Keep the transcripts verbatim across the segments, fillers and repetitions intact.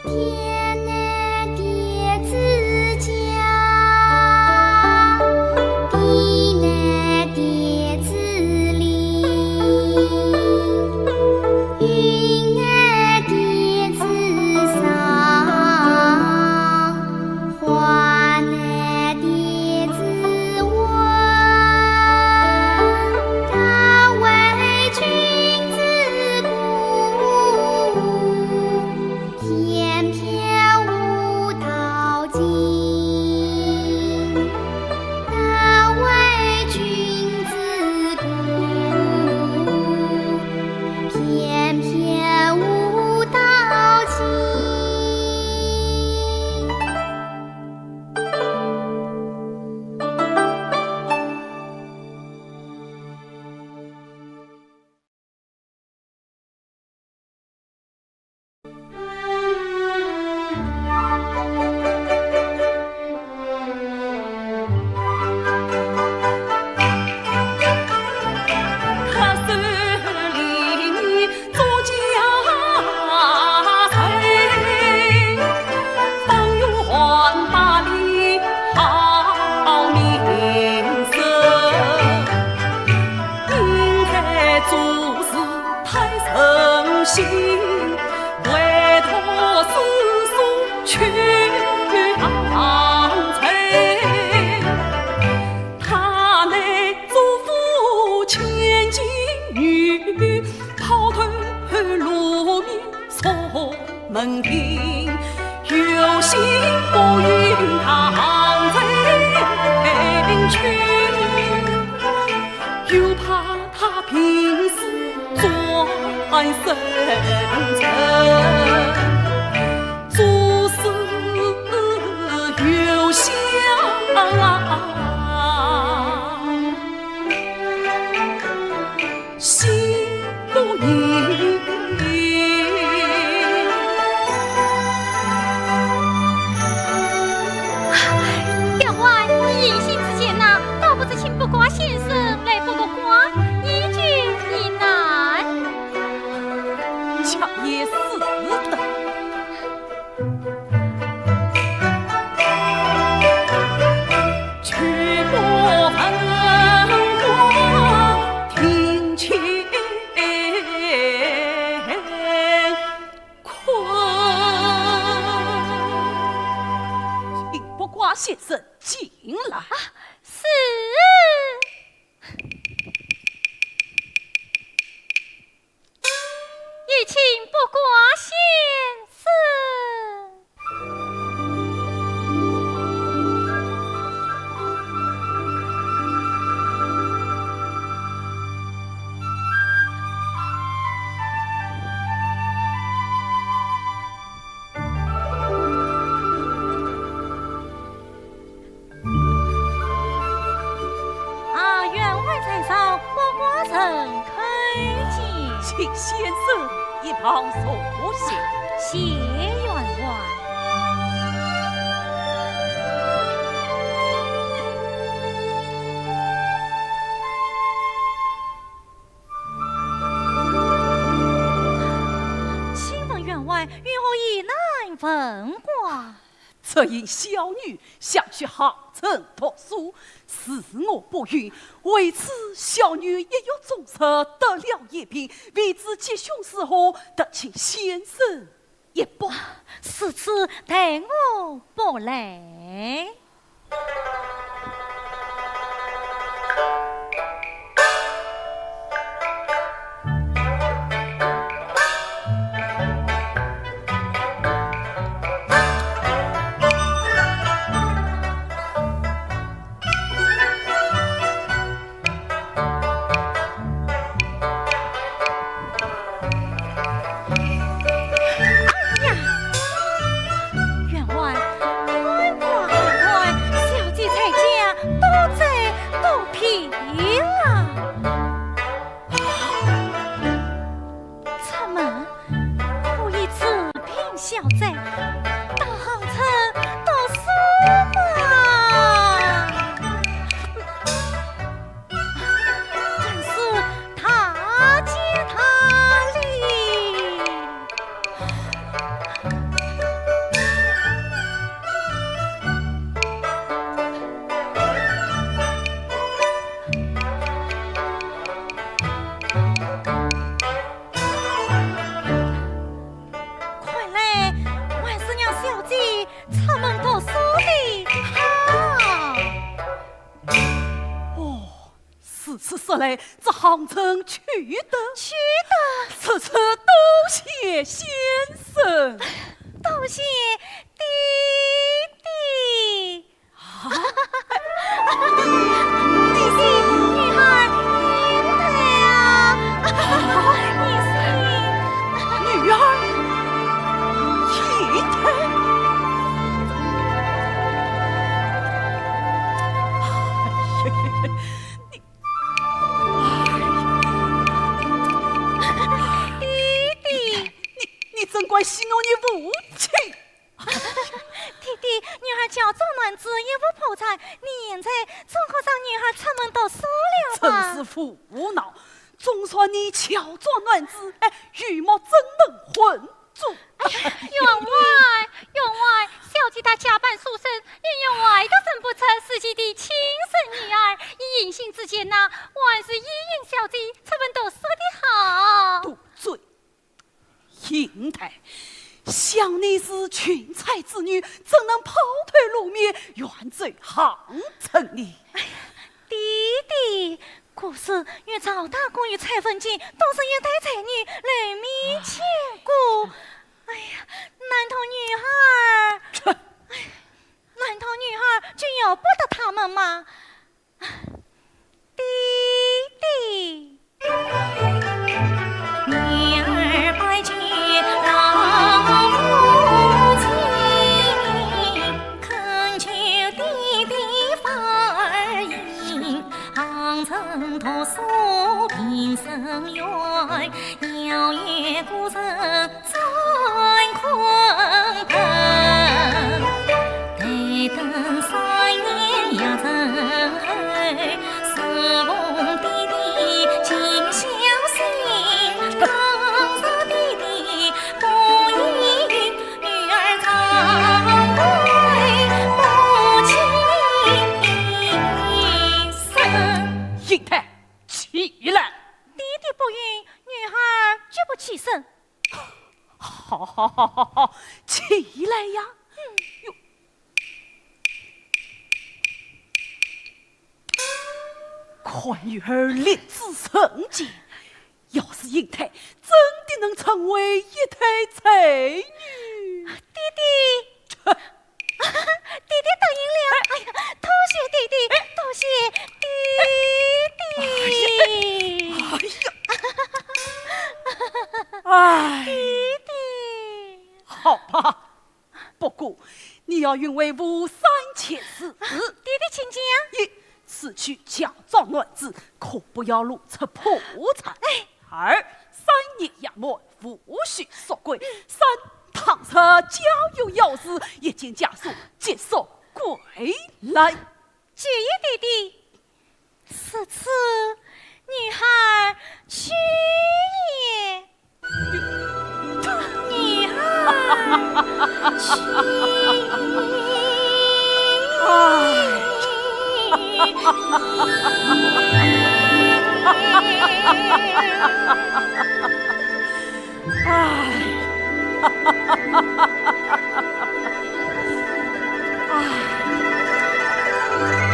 天南地之角，地南地之里，云南地之上， 华南地之湾，敢为君之国，偏偏无道径。敢为君之国，偏偏无道径。 员外，你隐姓之间呐，倒不如请卜卦先生来卜个卦，一举两难。恰也是的。 请卜卦先生进来。啊，是。 有请卜卦先生。啊，员外在上，卜卦人叩见。请先生一旁坐下。谢员外。 请问员外，为何以难问卦？只因小女想去杭城读书，时我不允，为此小女一月中日得了一病，未知吉凶如何，特请先生 一卜。如此待我卜来。哎呀，员外，快快快，小姐在家多灾多病啊！出门 可以治病消灾，到杭城读书嘛。真是大吉大利。此说来，这杭城去得？去得。此次多谢先生。多谢爹爹。啊？爹爹，女儿应退啊。爹爹。女儿应退？哎呀呀呀！ 爹爹。你，你真该戏弄你父亲。爹爹，女儿乔装男子，一无破绽，你现在总可让女儿出门读书了吧？真是胡闹！总算你乔装男子，哎，雨墨怎能混珠？哎呀，员外，员外，小姐她假扮书生，以员外的身份出自己的亲生女儿，以隐形之见呐，还是依允小姐出门读书的好。多嘴！应退，想你是群才之女，怎能抛头露面，远走杭城呢？哎呀，爹爹，可是与赵大哥与蔡文金都是一对才女，楼面见过。哎呀，难道女儿，哎呀，难道女儿就由不得他们吗？爹爹。女儿拜见老父亲，恳求爹爹发儿音，杭城读书平生愿， 要与故人转昆仑。待等三年学成后，侍奉爹爹尽孝心，当着爹爹不依，女儿惭愧不起身。应退，起来！爹爹不允，女儿绝不起身。 好好好好好，起来呀！哟，看女儿立志成家，要是应退，真的能成为一对才女。爹爹， 爹爹答应了。哎呀，多谢爹爹，多谢爹爹。哎呀，哎呀，哎。爹爹。好吧，不过你要允为父三件事。啊，爹爹请讲。一，此去乔装男子，可不要露出破绽。哎。二，三年衙门 无需索贿。三，倘若家有要事，一件家属即索归来。舅爷爹爹，此次女儿去也。女儿去也。唉。 哎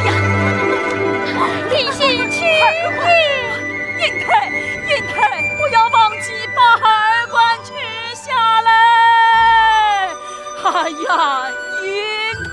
呀，你先去。应退，应退，不要忘记把儿官取下来。哎呀，应退。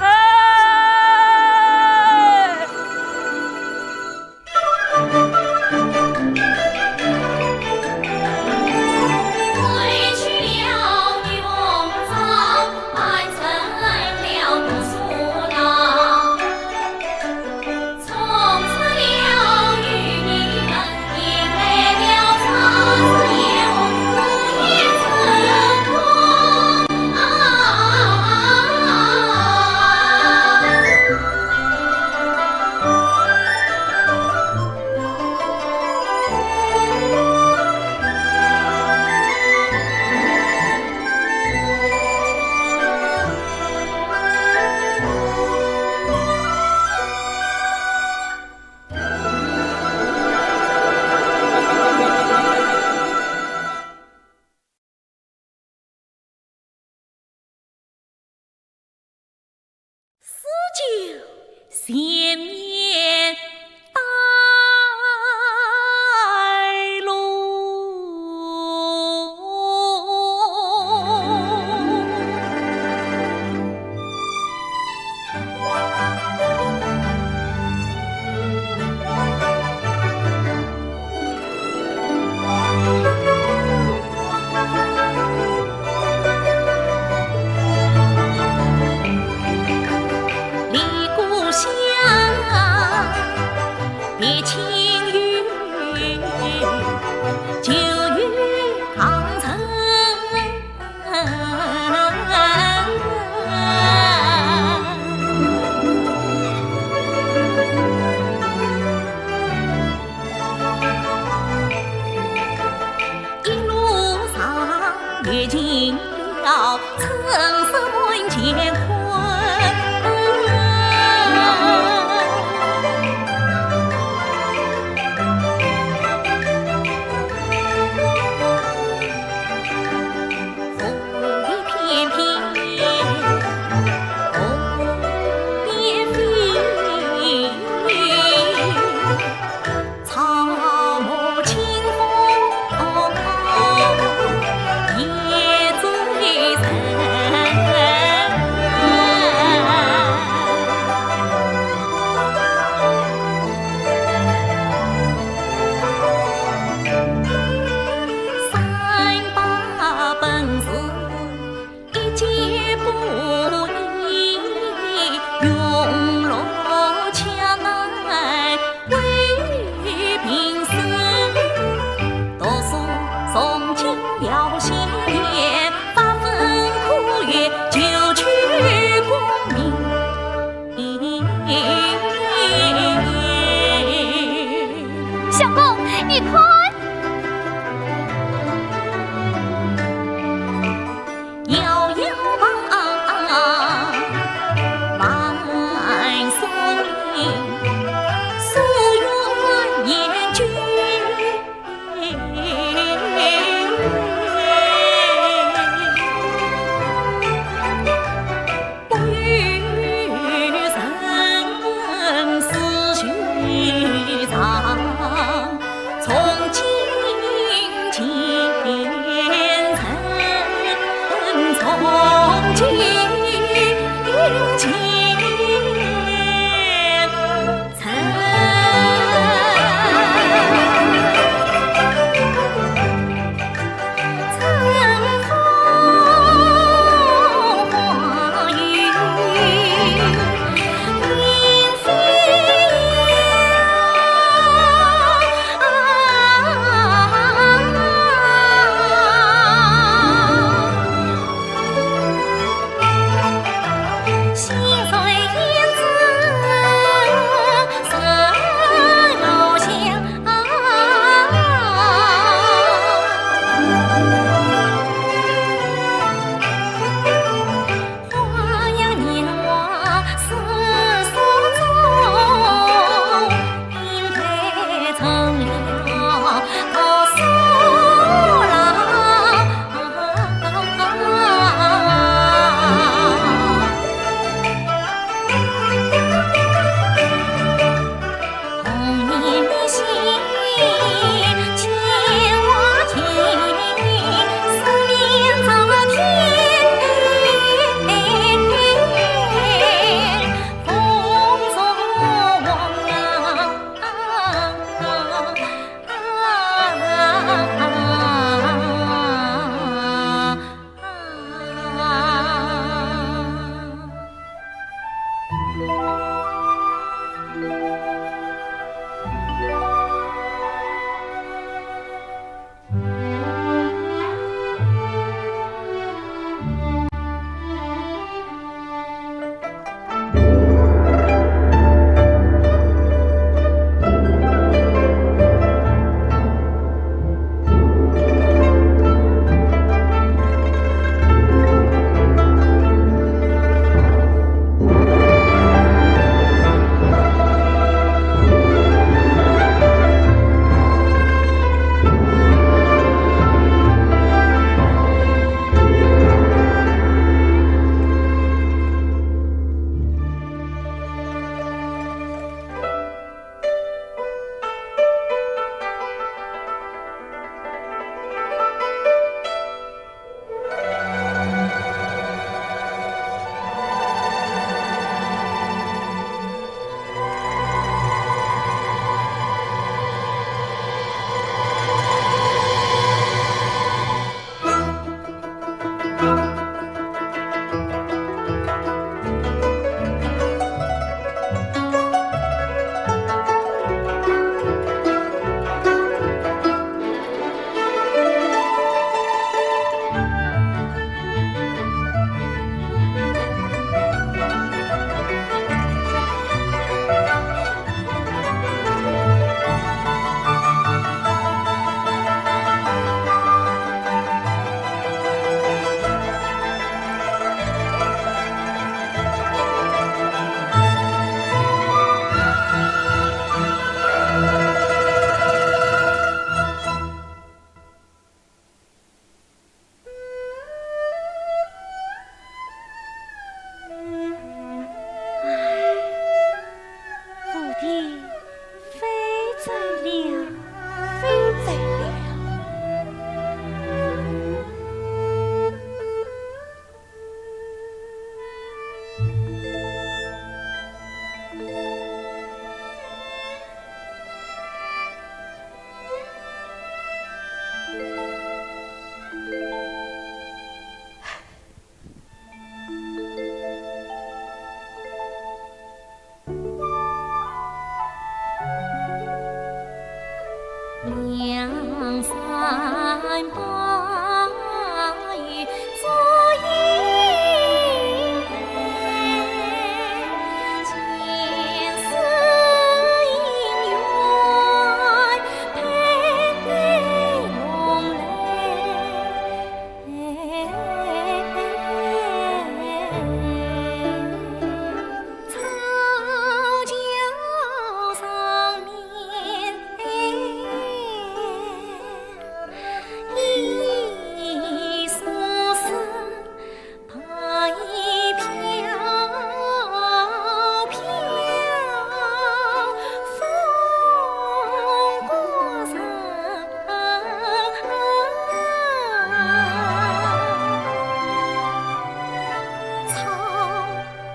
相公，你看。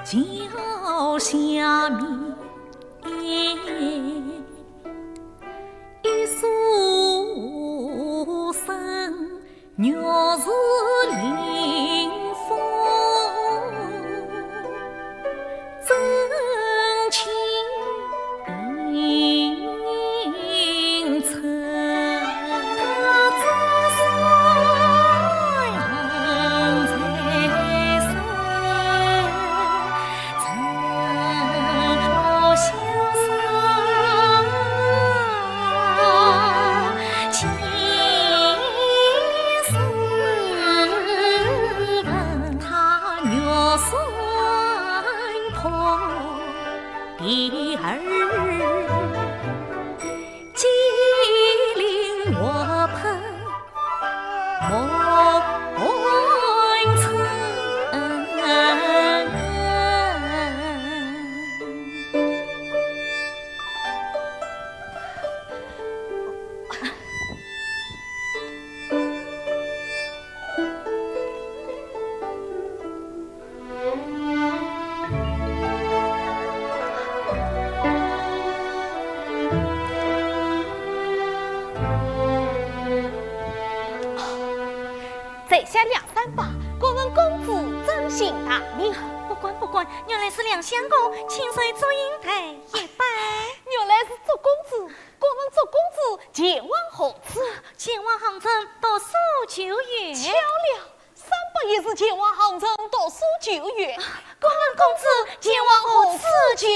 桥下面一树参，月是临风，真情映衬。 在下梁山伯，敢问公子尊姓大名？不敢不敢，原来是梁相公，请随祝英台一拜。原来是祝公子，敢问祝公子前往何处？前往杭州读书求学。巧了， 三伯也是前往杭州读书求学，敢问公子前往何处求学？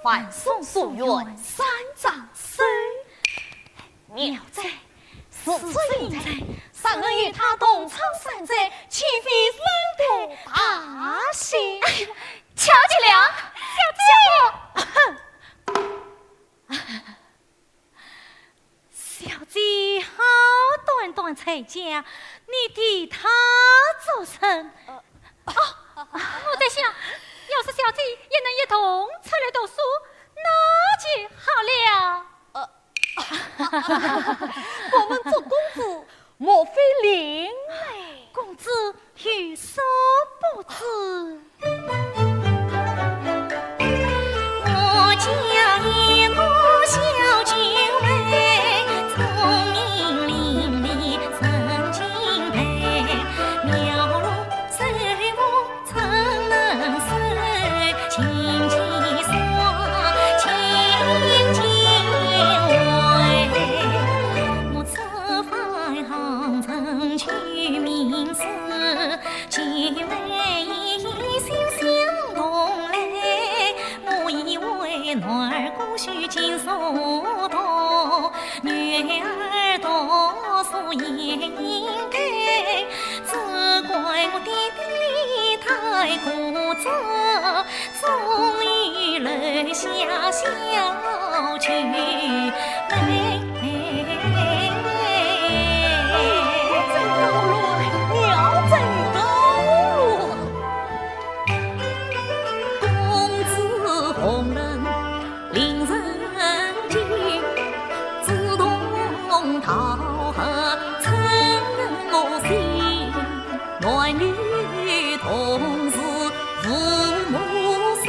万松书院三藏书。 妙哉，是此胤禛，倘能与他同窗山寨，岂非人得大喜？哎呀，巧极了，小姐。小姐好端端才佳，你提她作甚？呃，哦，我在想，要是小姐也能一同出来读书，那就好了。呃， 敢问祝公子，莫非另来？公子有所不知。我家一个小九妹，聪明伶俐神经病，描龙 水墨怎能胜？琴棋书画，琴棋书画。我出访杭州求名师，九妹已经相同来。我以为男儿歌序尽熟读，女儿读书也应该。 只怪我爹爹太固执，终于留下小九妹。真道路，妙真道路。公子红人 令人敬，志同道合称我心。男女同是父母生，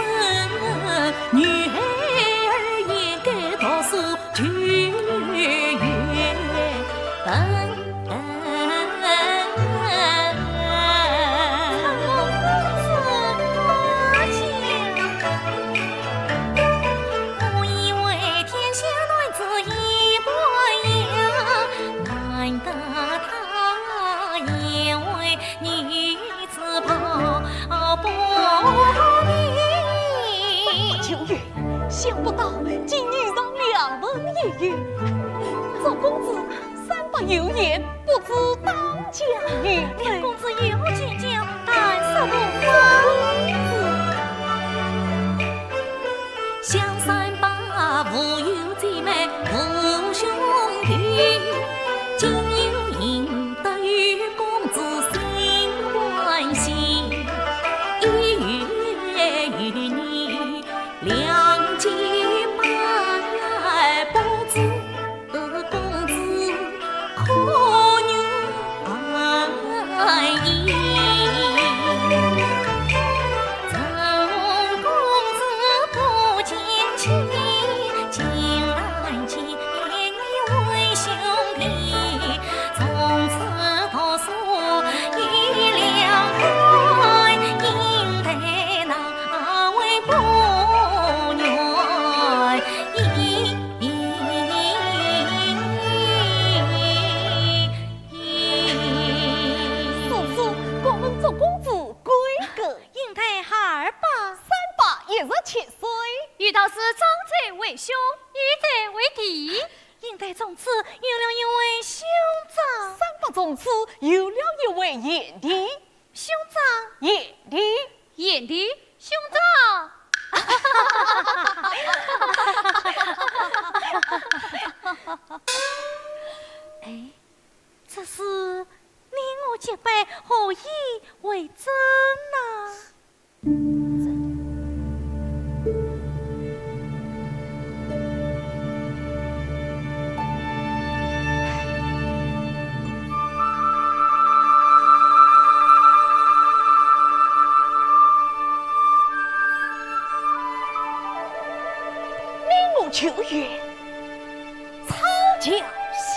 女孩儿应该读书求学。 我以为天下男子一般样，难得她也为女子抱不平。三伯九月，想不到竟遇上两门一遇。祝公子， 三伯有言，不知当讲与否。梁公子有话请讲，但说无妨。想三伯无有姐妹无兄弟，今有胤禛公子心欢喜，一月与你 两七十七岁。有道是长者为兄，幼者为弟，应该从此有了一位兄长。三伯从此有了一位贤弟。兄长。贤弟。贤弟。兄长。哎，这是你我结拜，何以为真呐？ 你我旧约，草桥相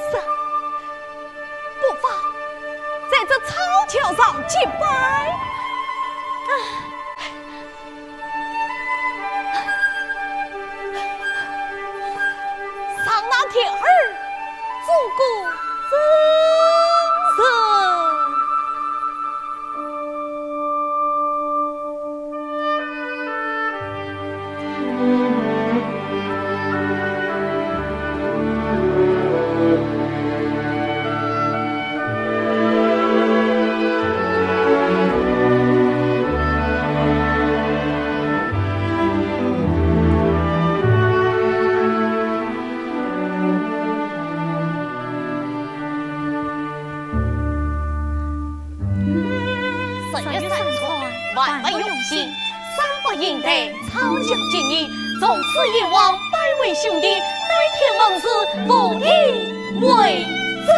识，不妨在这草桥上结拜。唉。 上那条儿，做个真人。 十月三川，万物用心，三伯英台，草桥见面，从此以往，拜为兄弟，对天盟誓，父弟为证。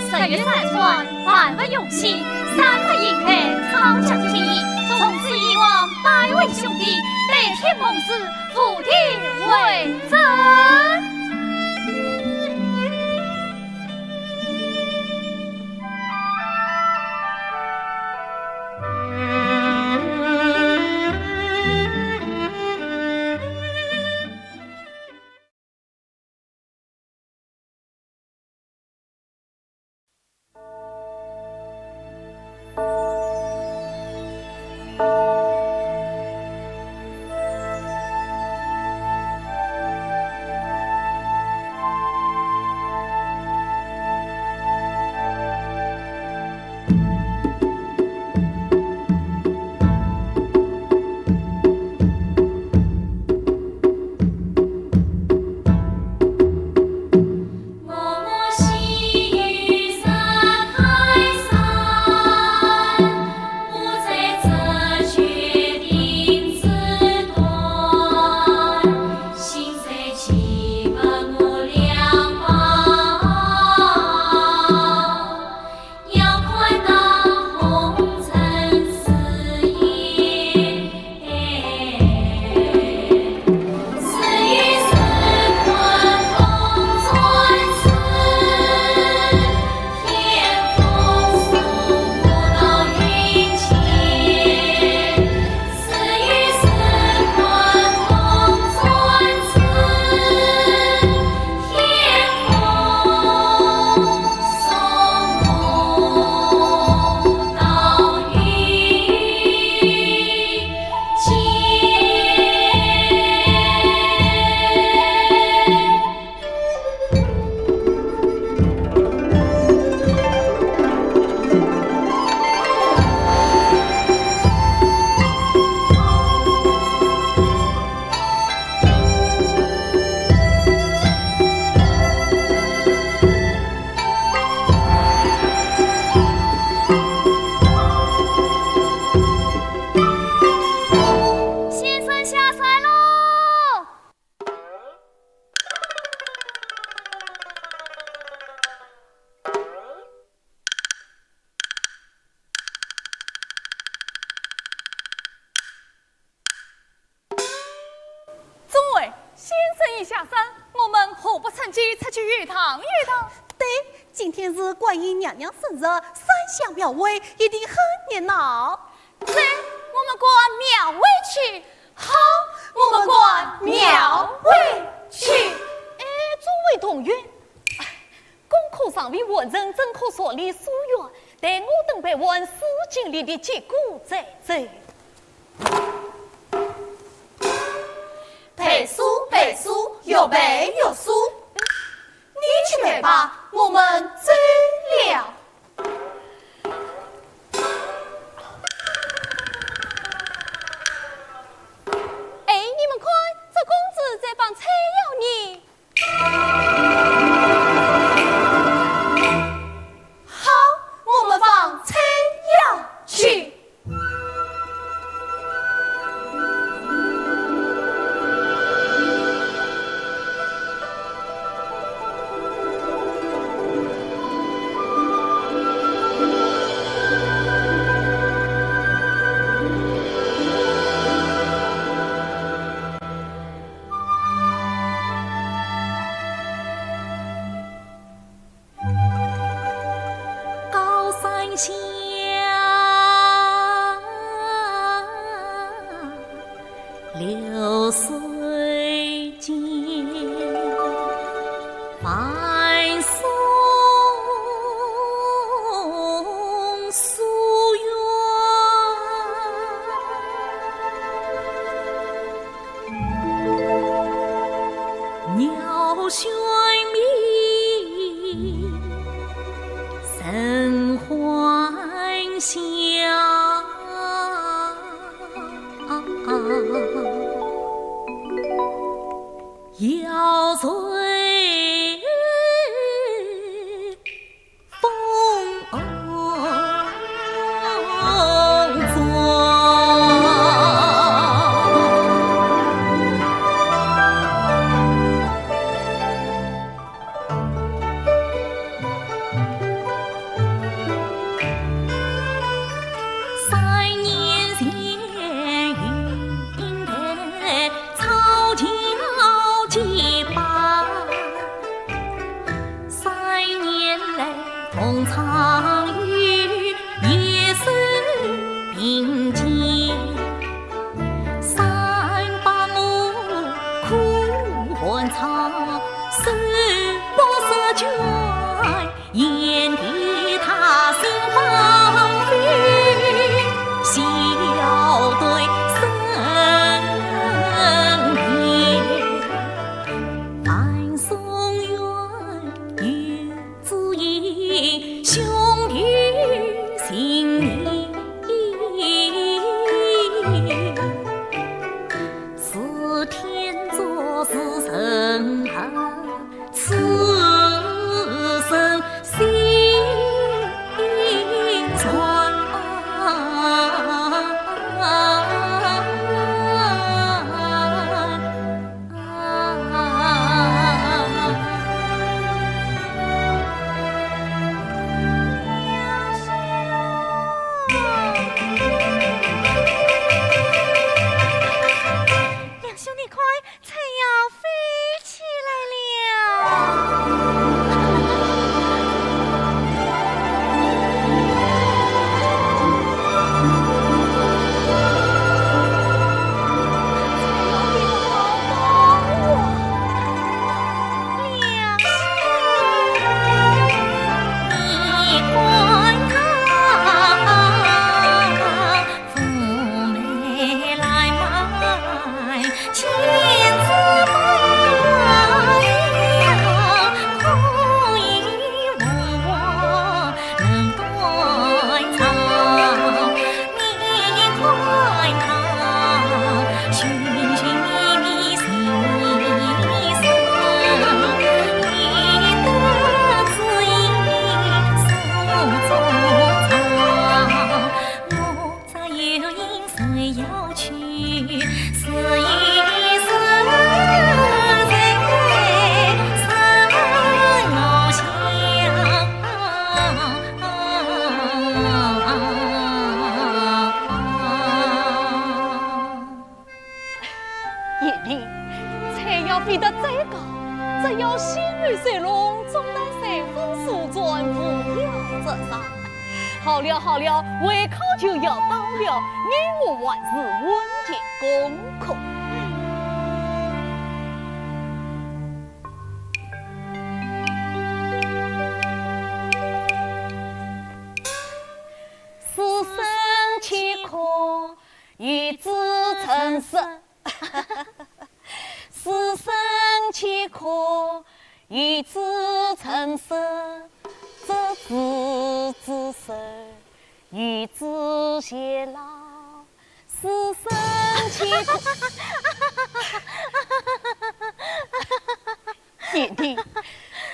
十月三川，万物用心，三伯英台，草桥见面，从此以往，拜为兄弟，对天盟誓，父弟为证。 先生下山喽！ 众位，先生已下山，我们何不趁机出去游荡游荡？对，今天是观音娘娘生日，山下庙会一定很热闹。走，我们观庙会去。好，我们观庙会。尚未完成，怎可顺利书院？待我等备完书，尽力的结果再走。备书，备书，越备越书。你去备吧，我们走了。哎，你们看，这公子在帮菜肴呢。 好，我们往菜肴去。高山下，流水间，万松书院。 鸟喧鸣，人欢笑。摇醉 风中。三年前，云台草桥结拜。 三年来同窗游，夜宿并肩。三把我苦寒窗，手把手绢，眼底他心芳菲，笑对身边。 万松园有知音，兄弟情谊。是天作，是人害，此生心酸。 梁兄，你看，菜肴飞起来了。 菜肴飞得再高，只要心有所拢，终难随风旋转，扶摇直上。好了好了，会考就要到了，你我还是稳健功课。与子成说，师生岂可与子成说？执子之手，与子偕老，师生岂可？贤弟，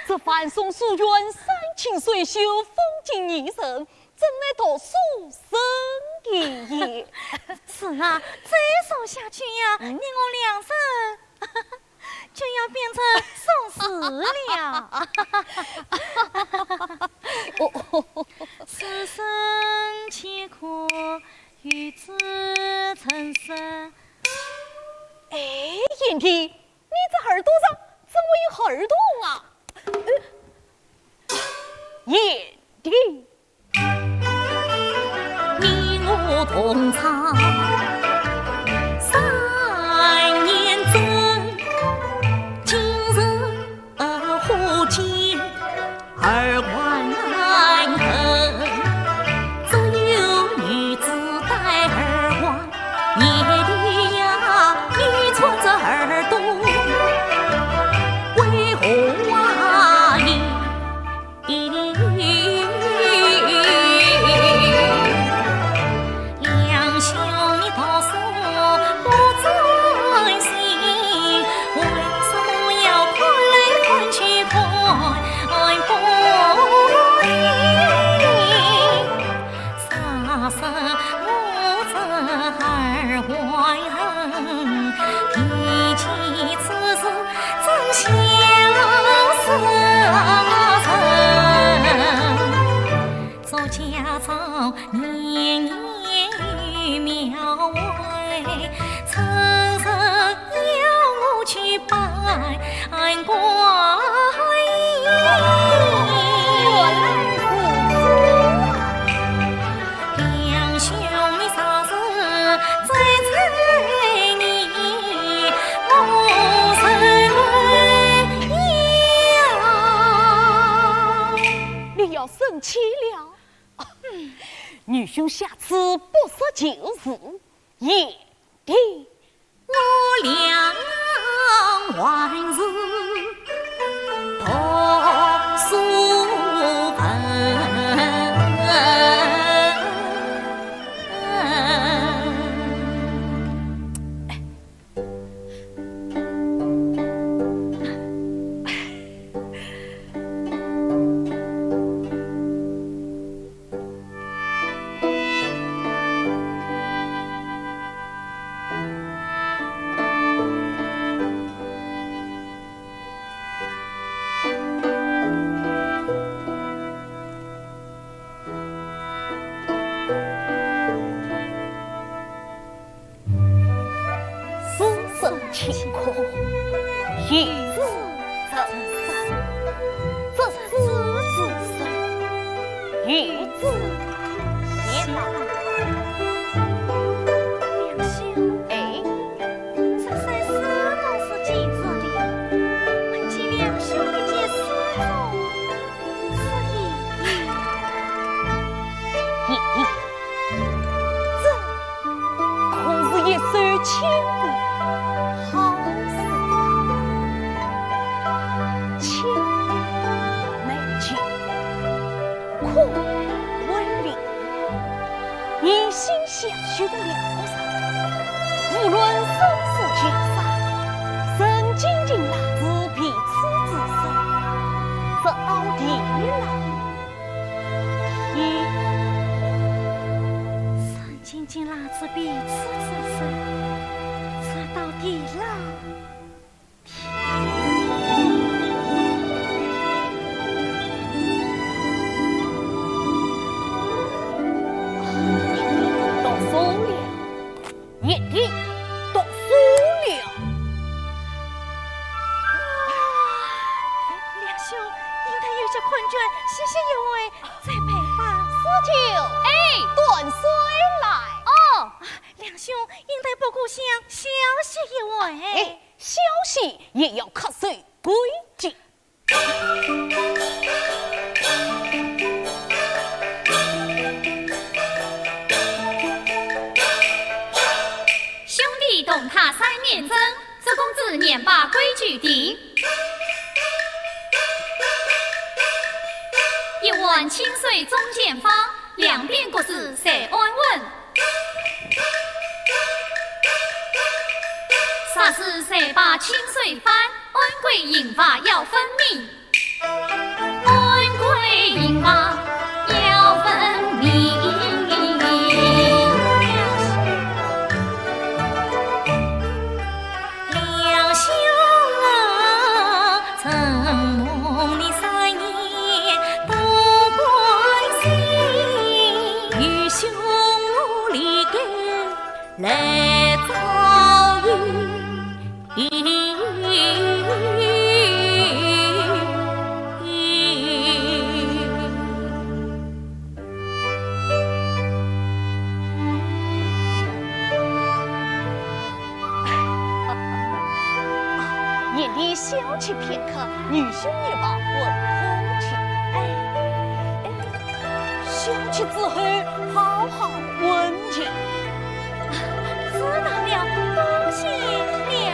这凡松书院山清水秀，风景宜人， 怎奈读书人言也。是啊，再说下去呀，嗯？你我两人就要变成松树了。哦，师生岂可与子成说？哎，贤弟，你这耳朵上怎么有耳洞啊？贤弟。 你我同窗三年整，今日花间二还恨，只有与子待二还，贤弟呀，你穿着耳洞为何啊？ 两兄你读书不专心，为什么要看来看去看不明？啥说我这二还恨，提起此事真孝顺。 做家中年年有庙会，春日要我去拜观音。两兄妹啥事在这里，我受了。 你要生气了？女兄下次不说就是，贤弟。我俩还是读书人。师生岂可与子成说？执子之手，与子偕老。哎，这首诗倒是记住了，还请两兄一见书中 此意。咦，这可是一首千古好诗啊！青梅酒，苦为邻。 以心相许的两个人，无论生死救杀，曾经经蜡烛彼此之手，这奥地利啦，天。曾经经蜡烛彼此之手，这道地牢。 读书了，贤弟，读书了。哇，梁兄，应该有些困倦，歇息一会，再拜吧。师舅，哎，端水来。哦。梁兄，应该不过想休息一会。哎， 休息也要恪守规矩。验证，周公子念罢规矩定。一碗清水中间放，两边各自侪安稳。霎时再把清水翻，按规刑罚要分明。 按规刑罚要分明。两兄啊，承蒙你三年多关心，愚兄我立根来招引。 贤弟小憩片刻，愚兄也罢，问空情。哎，哎，小憩之后，好好问情。 知道了，多谢两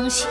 兄。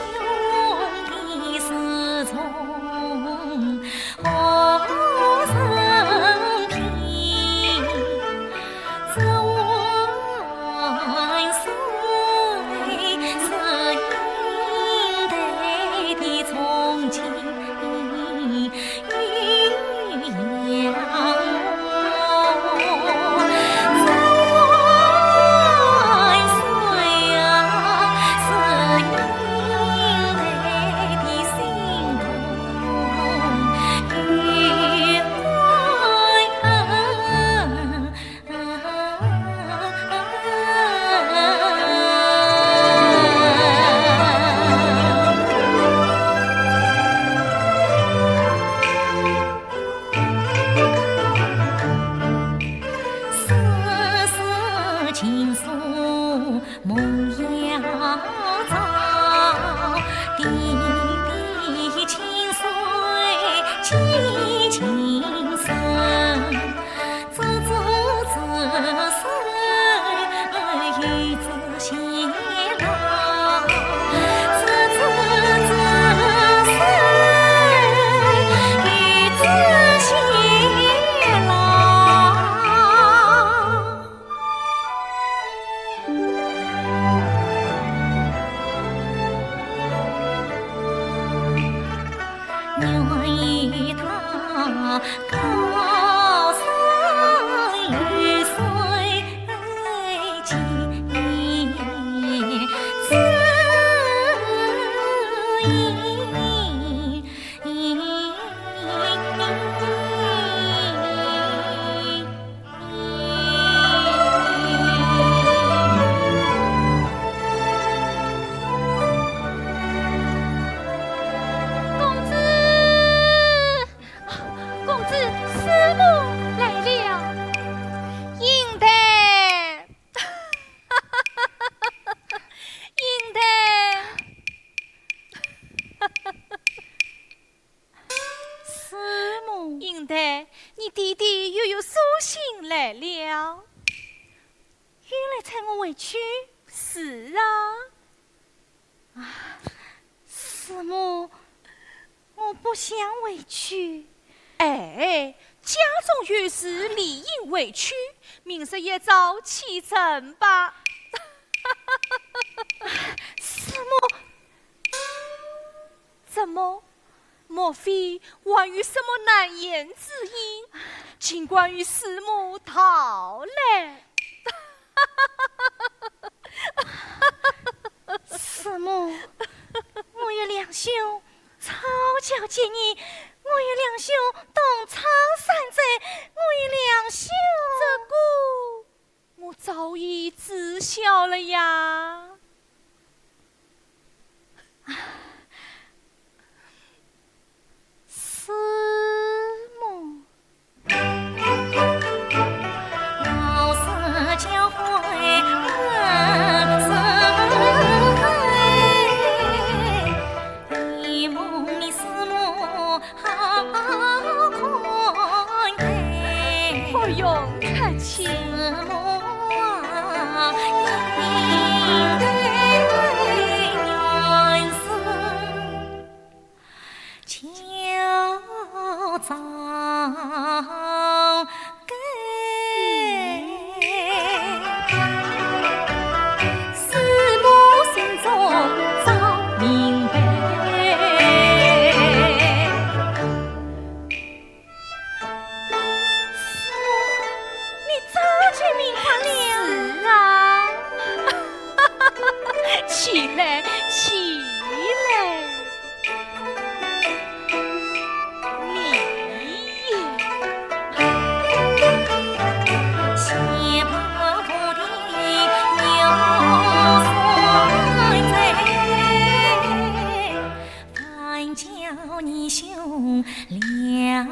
去？是啊。啊，师母，我不想回去。哎，家中有事，理应回去，明日一早启程吧。师母，怎么？ 莫非还有什么难言之隐，竟敢与师母道来？师母，我与梁兄草桥结义，我与梁兄同窗三载，我与梁兄……这个 我早已知晓了呀。师母。 不用客气。师母，你早就明白了。是啊。起来，起来。你也……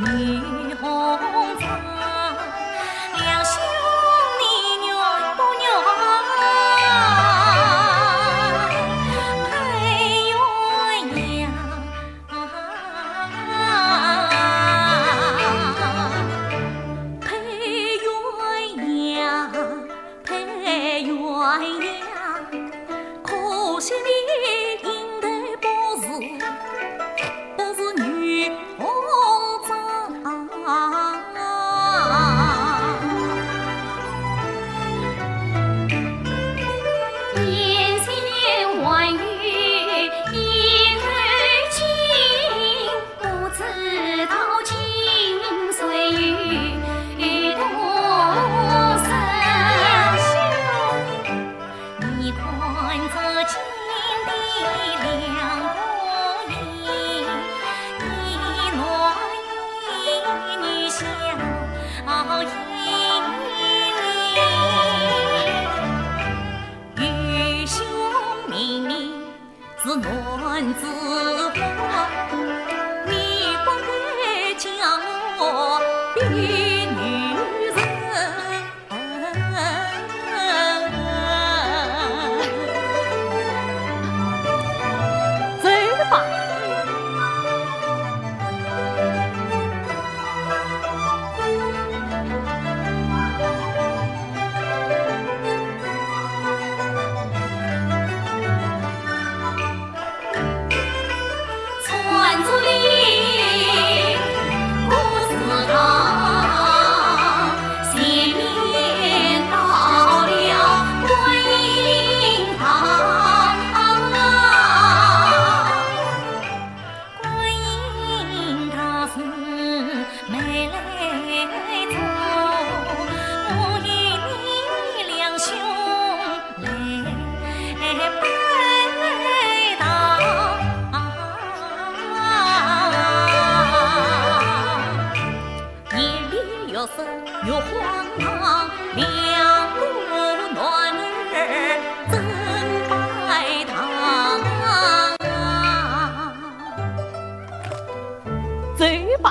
红妆，两兄你愿不愿配鸳鸯？配鸳鸯，配鸳鸯，可惜你应得不是，不是女红妆。 走吧。走吧。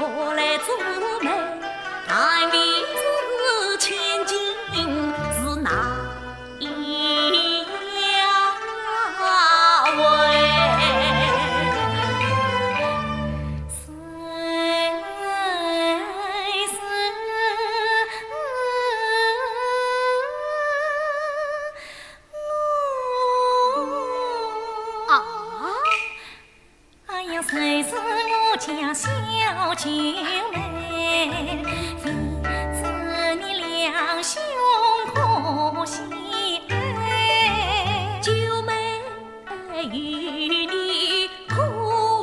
我来做媒，但未知千金是哪一位？谁是我？啊？ 哎呀，谁是我家小九妹？为此你两兄可惜哎。九妹与你可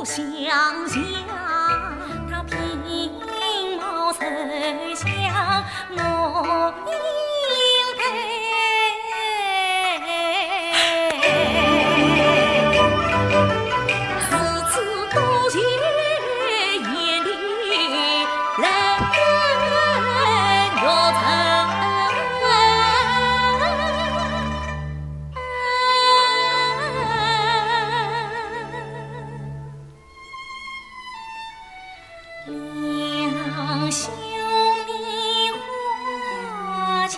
相像？她平貌瘦削，我 两兄弟花轿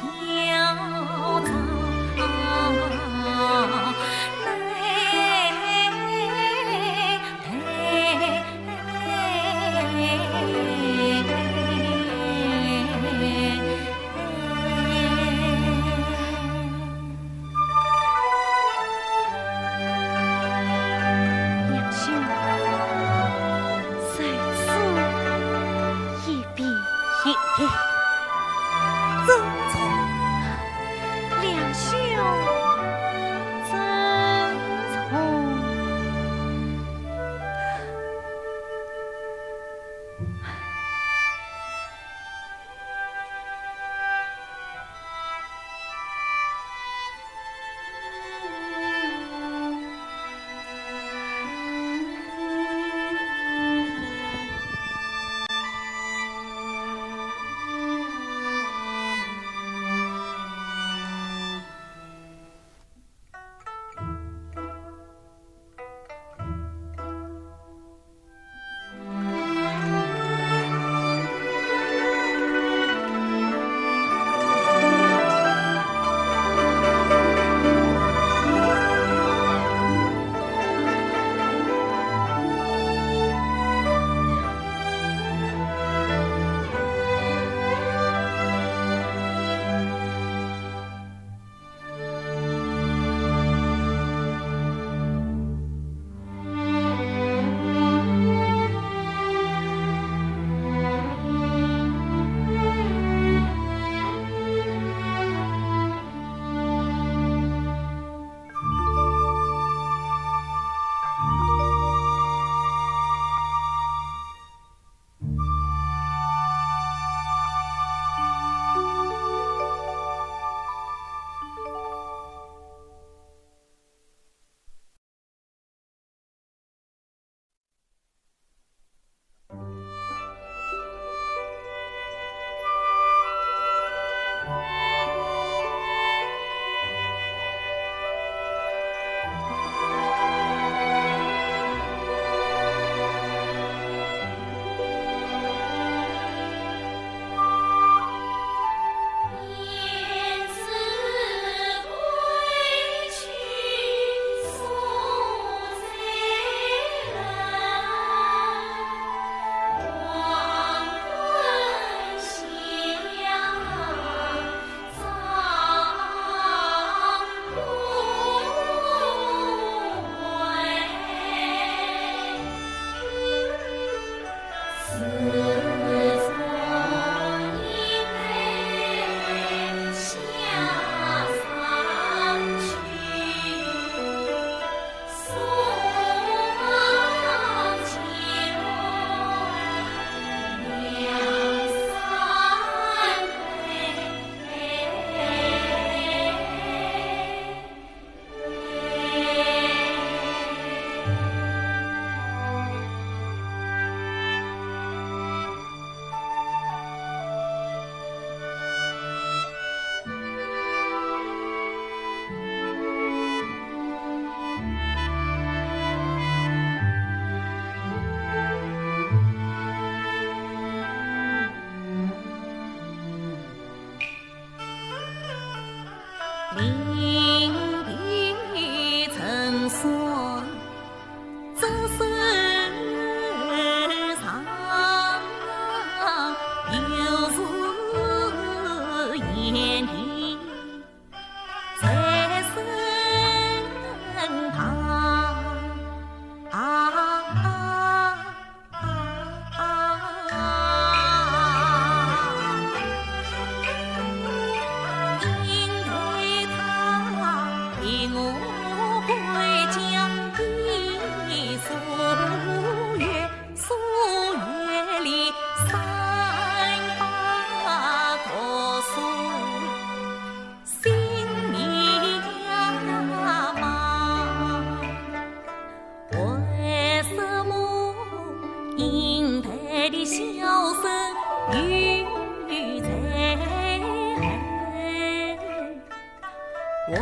为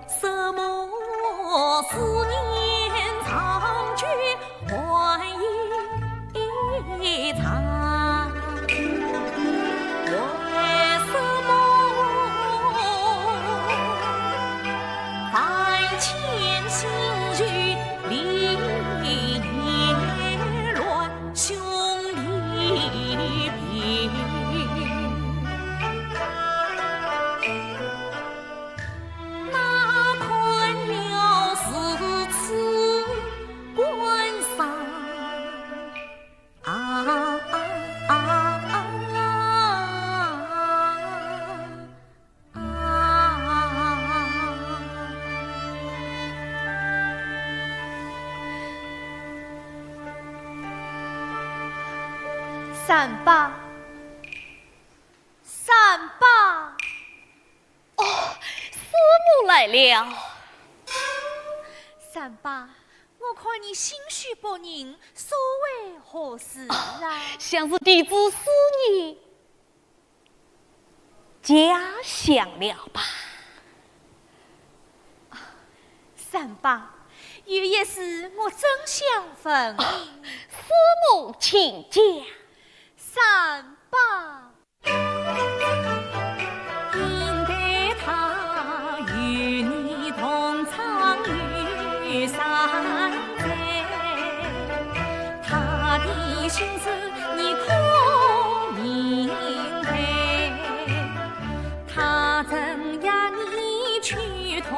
什么思念长久 还一场，为什么万千心事离眼乱，兄弟平？ 哪堪了如此关山？啊啊啊啊啊啊！三伯，三伯。 哦，师母来了。三伯，我看你心绪不宁，所为何事啊？哦，想是弟子思念家乡了吧？三伯，有一事我真想问你。哦，师母请讲。三伯， 应该他与你同窗有三载，他的心事你可明白？他曾约你去探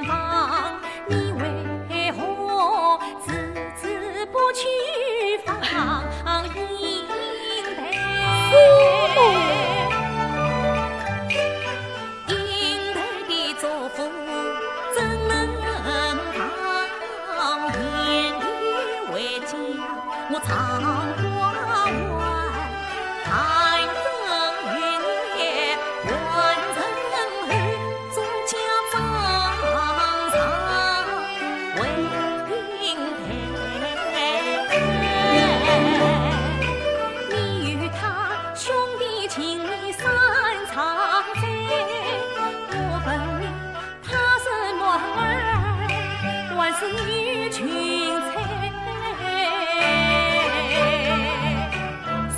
望，你为何 迟迟不去访应台？师母。应台的祝福怎能忘？眼泪未尽，我常挂怀。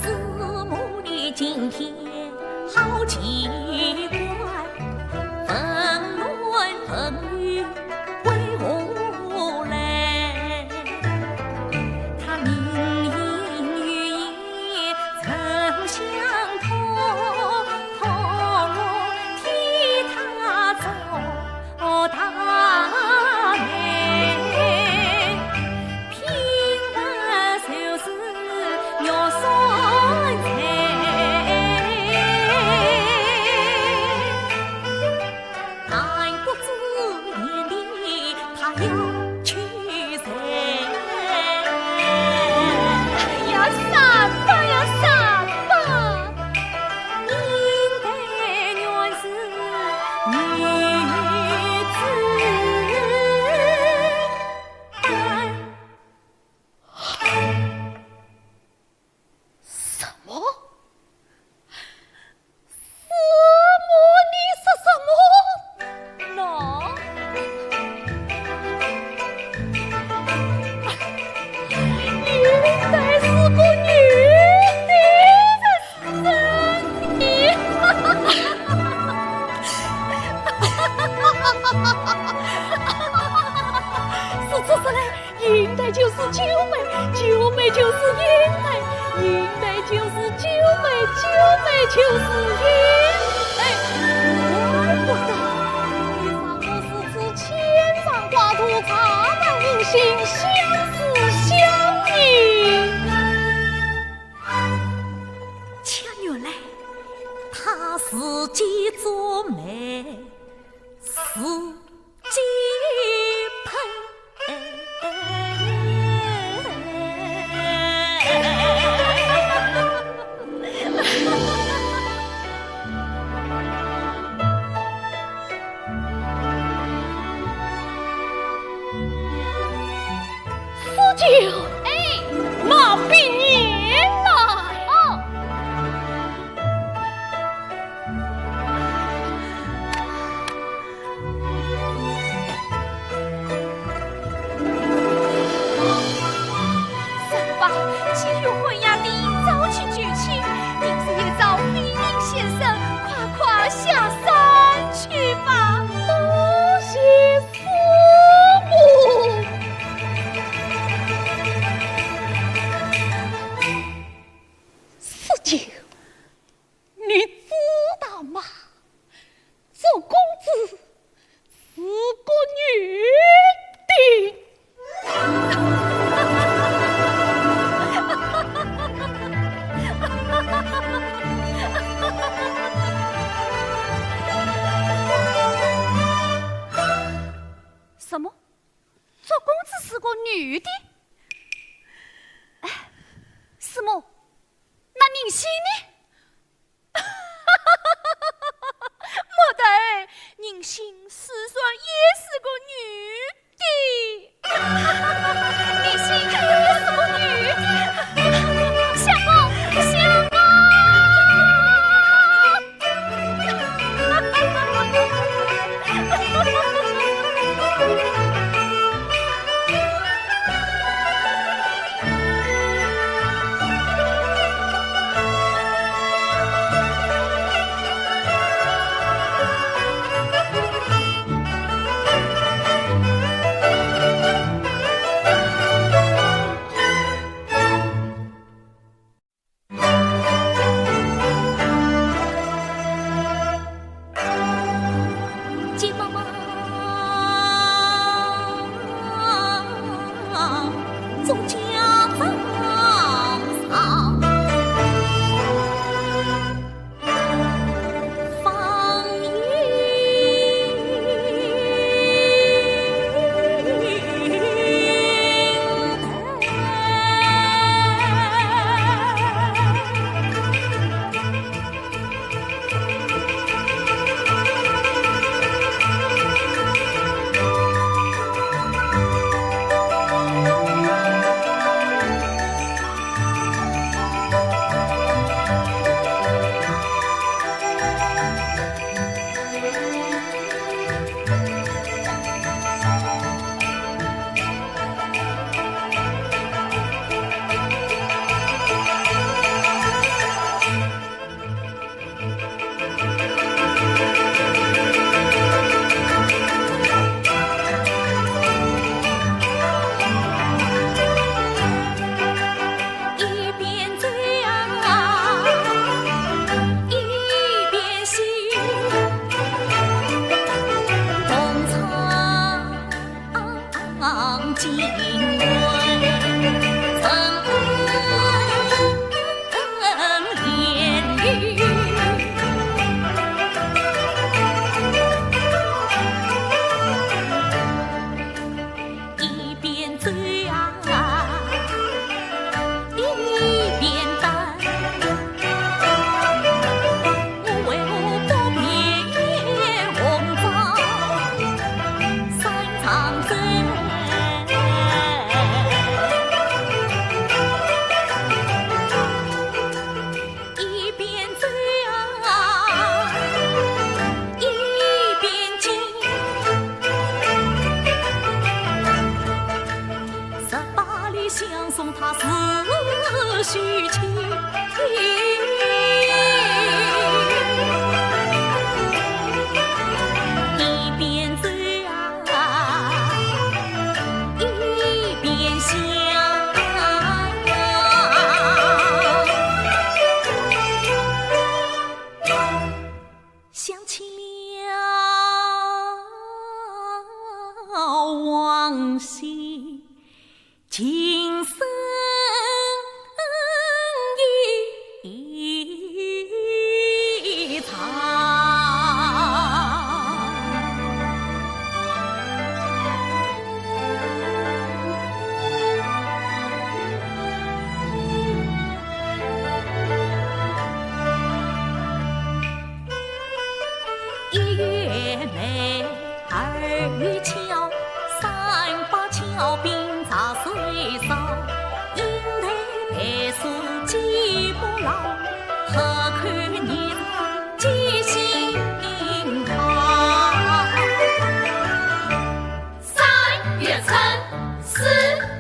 师母，你今天 好奇怪，问男问女为何来？他明言语言怎相通？可我替他做 哦，大妹，品文就是玉山财。但不知眼里他有 哎呀，三伯呀，三伯！应台原是女子班。什么？ 师母，你说什么？喏，应台是个女的，这是真的。如此说来， 应台就是九妹，九妹就是应台，应台就是九妹，九妹就是应台。怪不得你让我如此牵肠挂肚，常常无心相思想你。却原来她是九妹，是 敬佩。四九，哎，马必年来。哦，人心呢？莫得，人心事实上也是个女的。人心也是个女的。相公，相公。 急忙忙，做家政上。方一边走啊，一边想，东窗 望京外，春风连雨。一边走啊， 一边等，我为何不眠红妆上长征？一边走啊，一边讲。 十八里相送他是许仙。一边走啊，一边想。 想起了往昔，情深意长。 一月梅，二月桥，三把桥并杂碎烧。因为梅树既不老，何苦惹上几心桃？三月春，四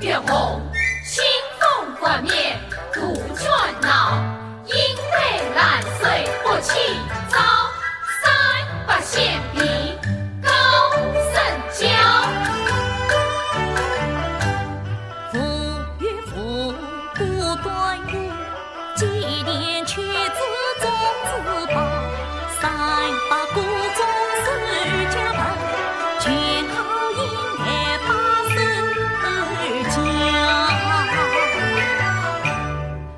月红，清风拂面杜鹃闹。 因为兰水不起早，三八先避告深郊。无缘无故断语，几年却知种子报。三八谷中收家盆，全靠因为把手脚。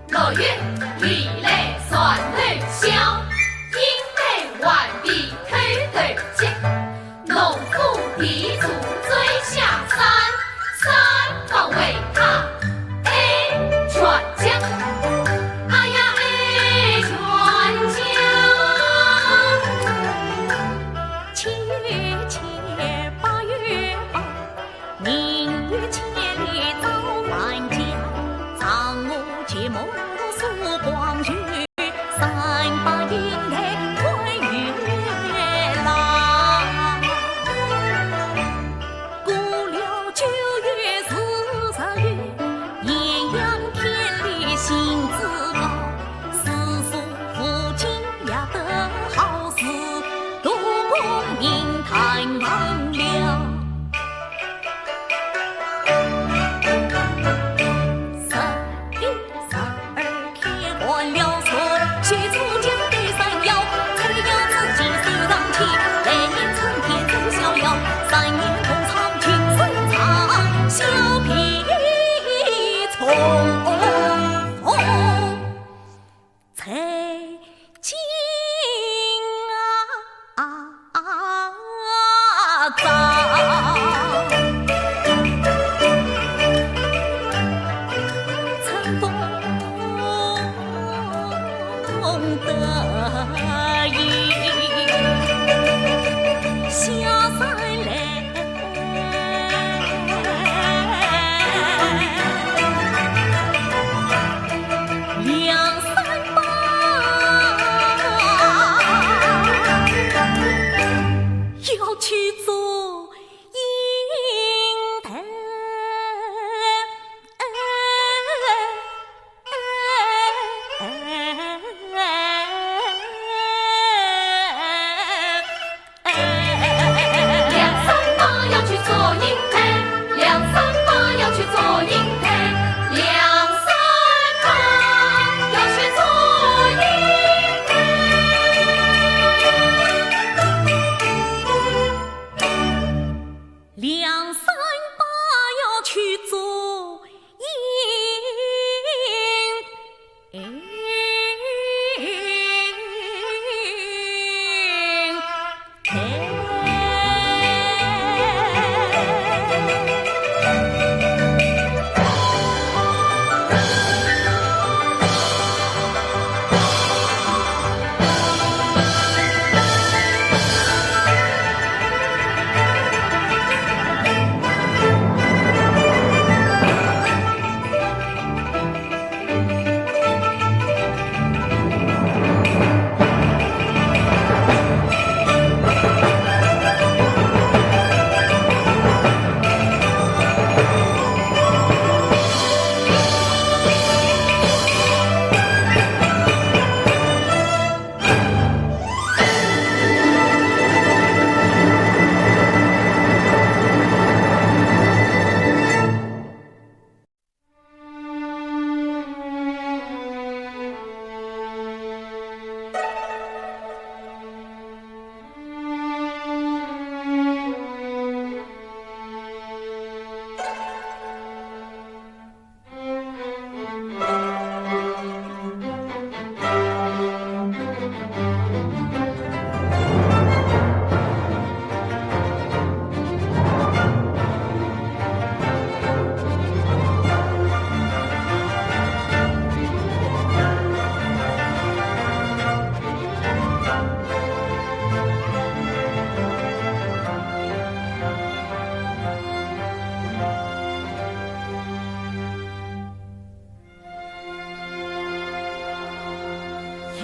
六月雨来船头小，因为顽皮偷偷接，农夫提锄追下山，三八为他挨全家。哎呀哎，得意下山来。梁山伯要去做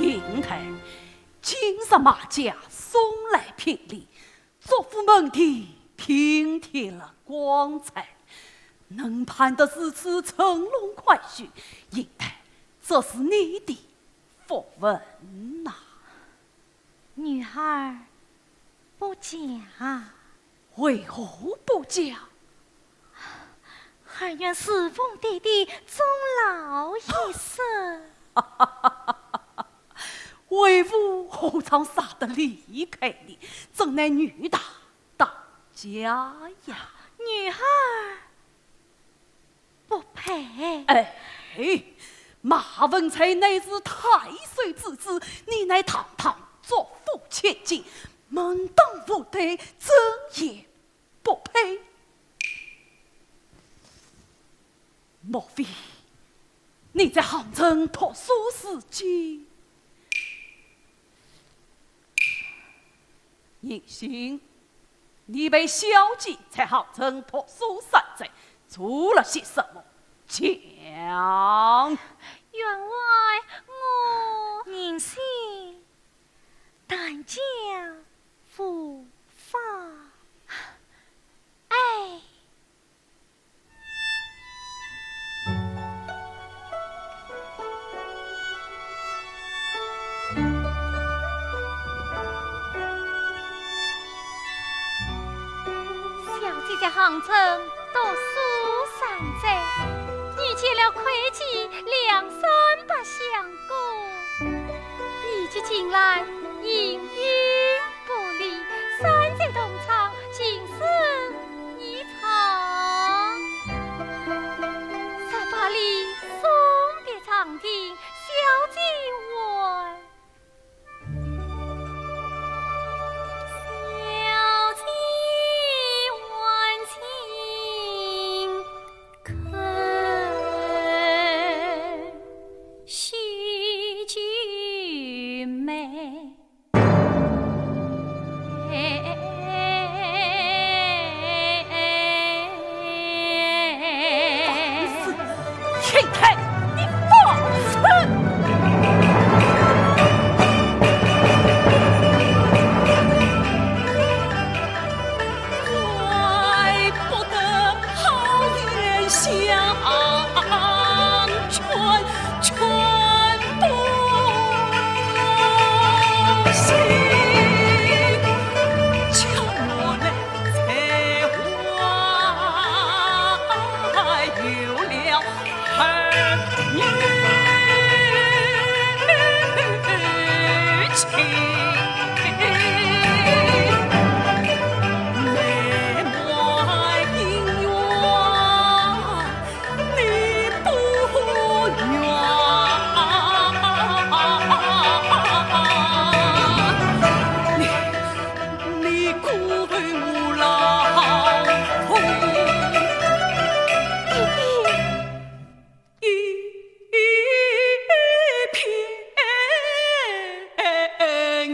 银台，今日马家送来聘礼，祝福门第平添了光彩，能攀得如此乘龙快婿，银台，这是你的福分呐。女儿不假。为何不假？ 儿愿侍奉爹爹终老一生。为父何尝舍得离开你，真乃女大当嫁呀。女儿不配。哎，马文才乃是太守之子，你乃堂堂作父千金，门当户对，怎也 不配。莫非你在杭州读书时间？银杏，你陪小姐在杭州读书三载，做了些什么？讲。员外，我……银杏，但讲无妨。哎。 小姐在杭州读书三载，遇见了魁姐梁山伯相公。你及近来形影不离，三载同窗，情深意长。若把礼送别长亭，小姐还 小姐还请看。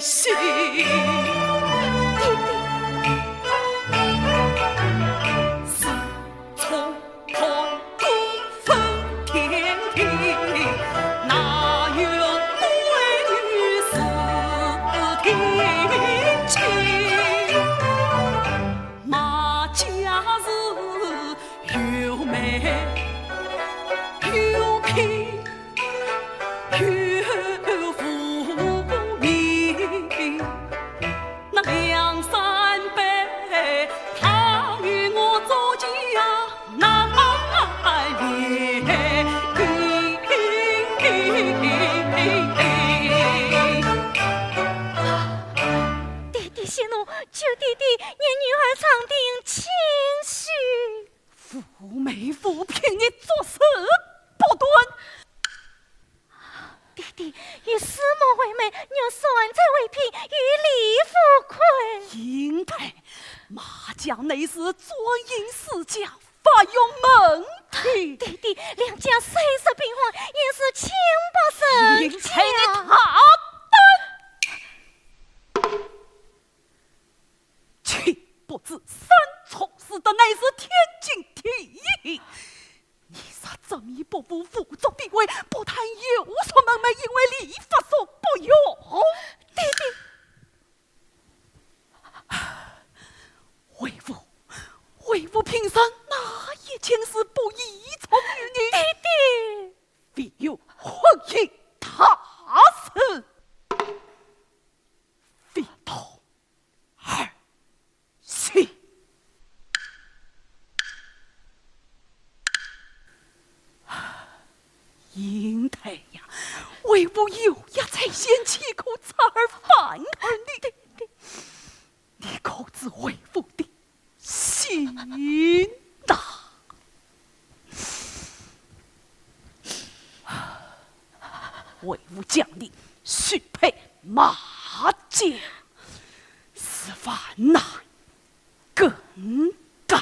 心。爹爹。 爹爹息怒，求爹爹念女儿长亭千岁。 无媒无凭，你作死不断。爹爹，以师母为媒，若算者为聘，与理无亏。英台，马家内侍专营私家，发育问题。爹爹，两家虽是兵荒，也是清白人家。英台，你大胆！ 岂不知三从四德乃是天经地义。你若执迷不悟，无足地位，不但有辱门楣，因为礼法所不容。爹爹。为父，为父平生哪一件事不倚从于你？爹爹。唯有婚姻大事，非同 儿戏。英台呀，为父有一才，贤妻可出尔反尔，你，你可知为父的 心呐。为父将你许配马家，是万难更改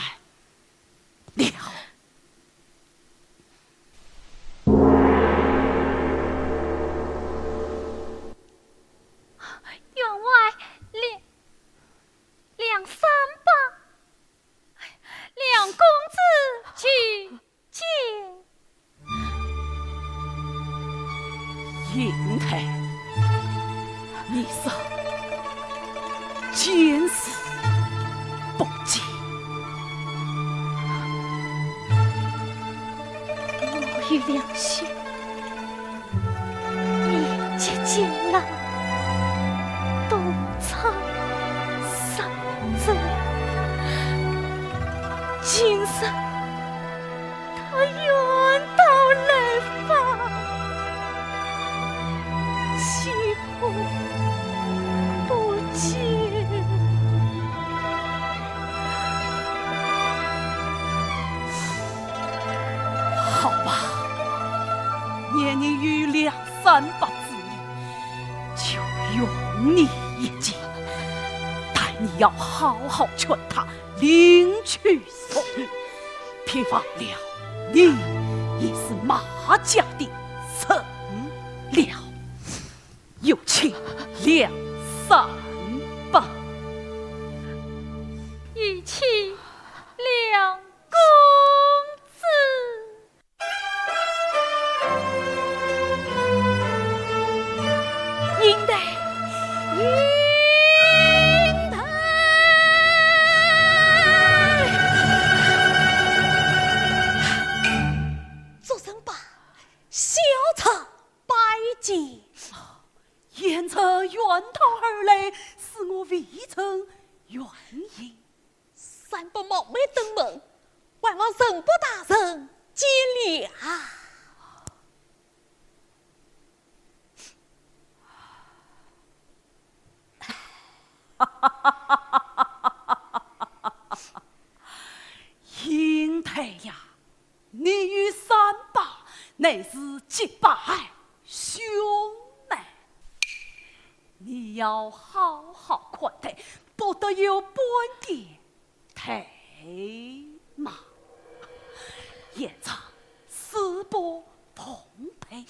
了。员外，梁，梁三伯。 梁公子请见。英台，你是见死不救。我有良心。 年纪渐老，多操心哉。今日他远道来访，岂可不见？ 好吧，念你有梁三伯之意，就容你一见，但你要好好劝他另娶淑女，别忘了你也是马家的人了。 有请梁三伯。有请梁公子。英台，英台。做甚吧？小侄拜见。 贤侄远道而来，恕我未曾远迎。三伯冒昧登门，还望陈伯大人见谅。 英台呀，你与三伯乃是结拜兄妹，你要好好款待，不得有半点怠慢。贤侄，事不奉陪。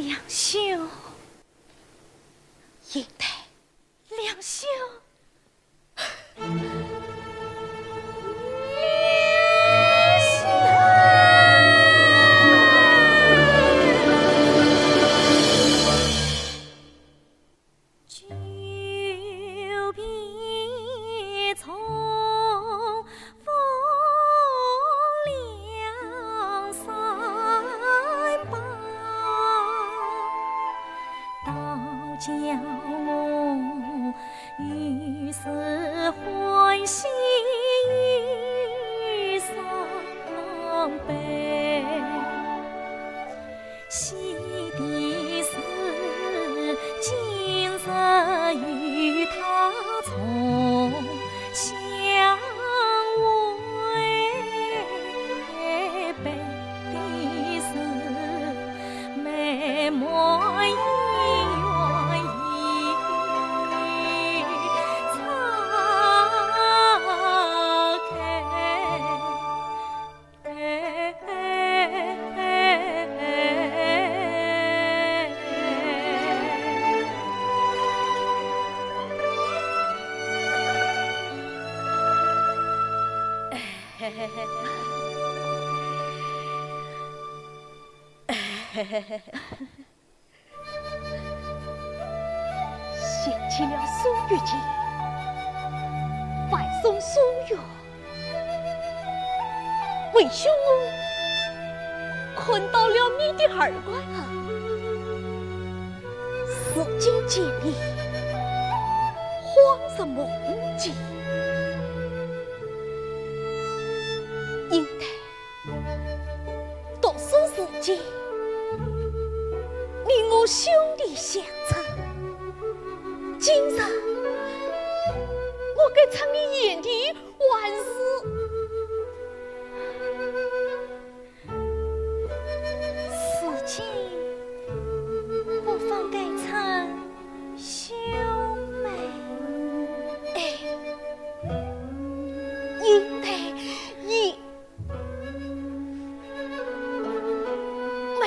梁兄，英台，梁兄。想起了苏月琴，万松苏月，为兄我看到了你的耳光啊！如今见你，恍若梦境。应该 读书时节，你我兄弟相称，今日我该称你贤弟还是？如今不妨该称 兄妹。哎，应该，应，妹。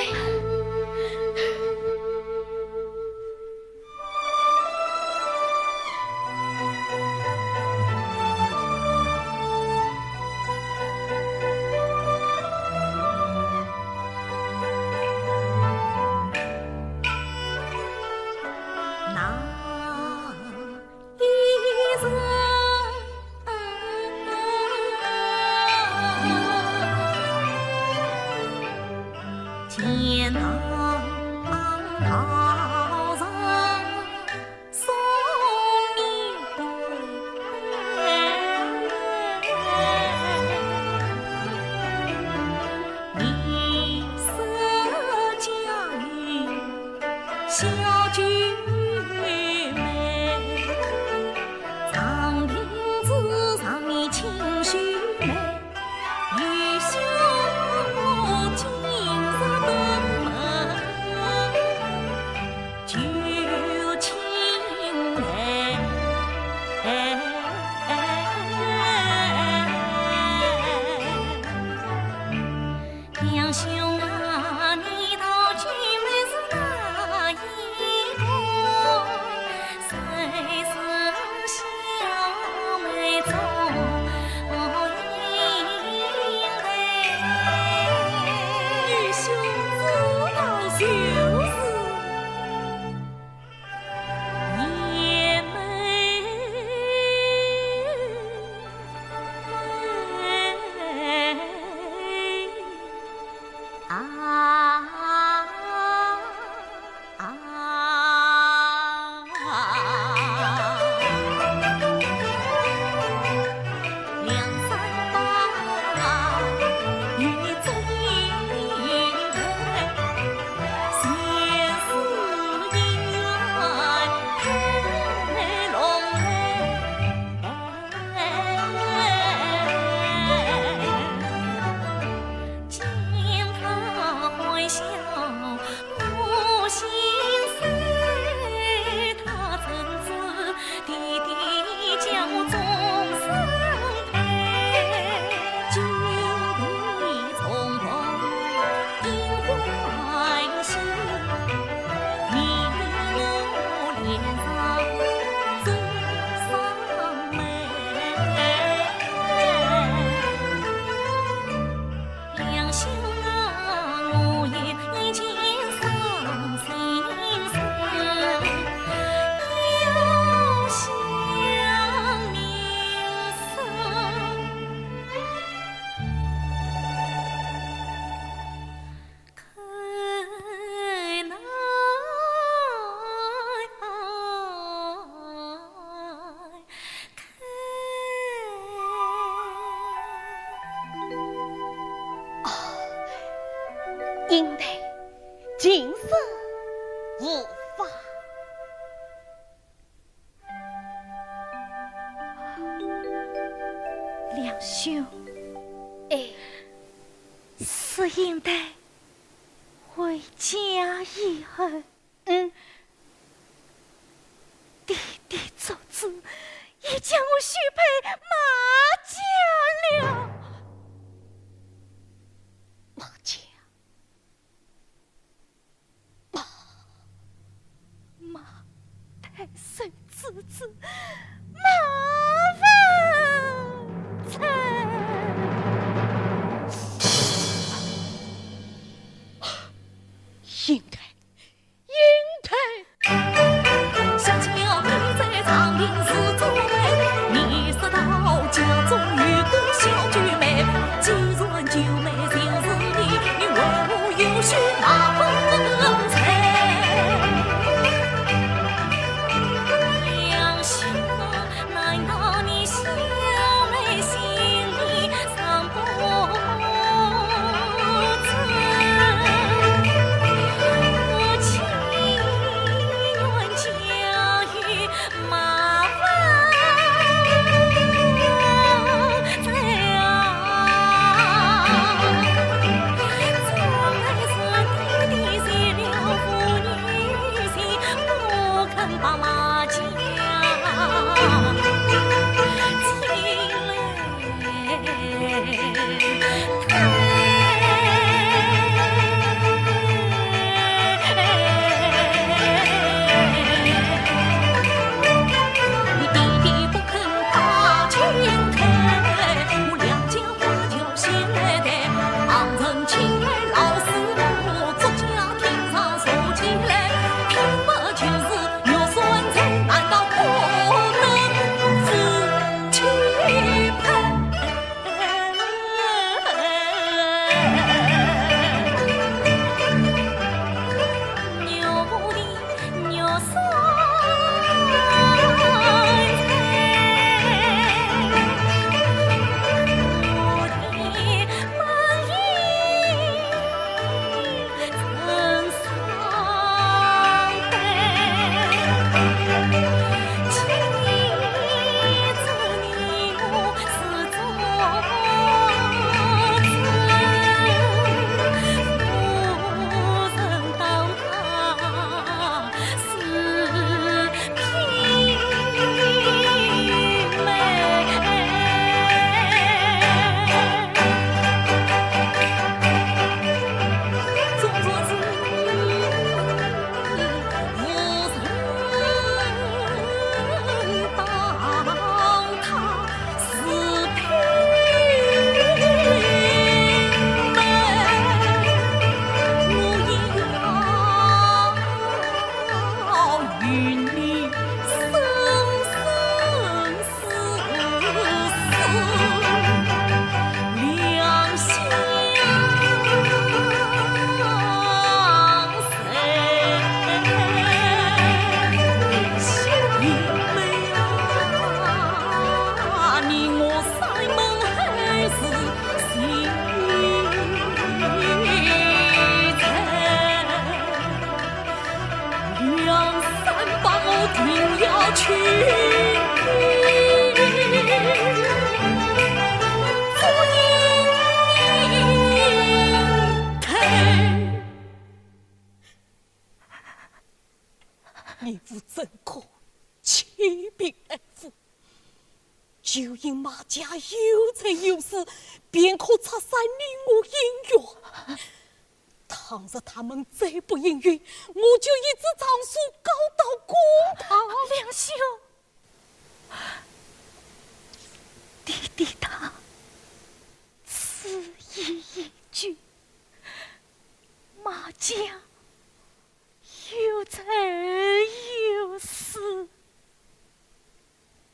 应对，尽是无妨。梁兄，哎，是应对回家以后，嗯，爹爹做主，已将我许配马家了。马家？马，马太守之子马文才。应对，应对。你父怎可欺骗爱父？就因马家有财有势，便可拆散你我姻缘。倘若他们再不应允，我就一纸诏书告到公堂。梁兄，爹爹他此言一句，马家有财有势，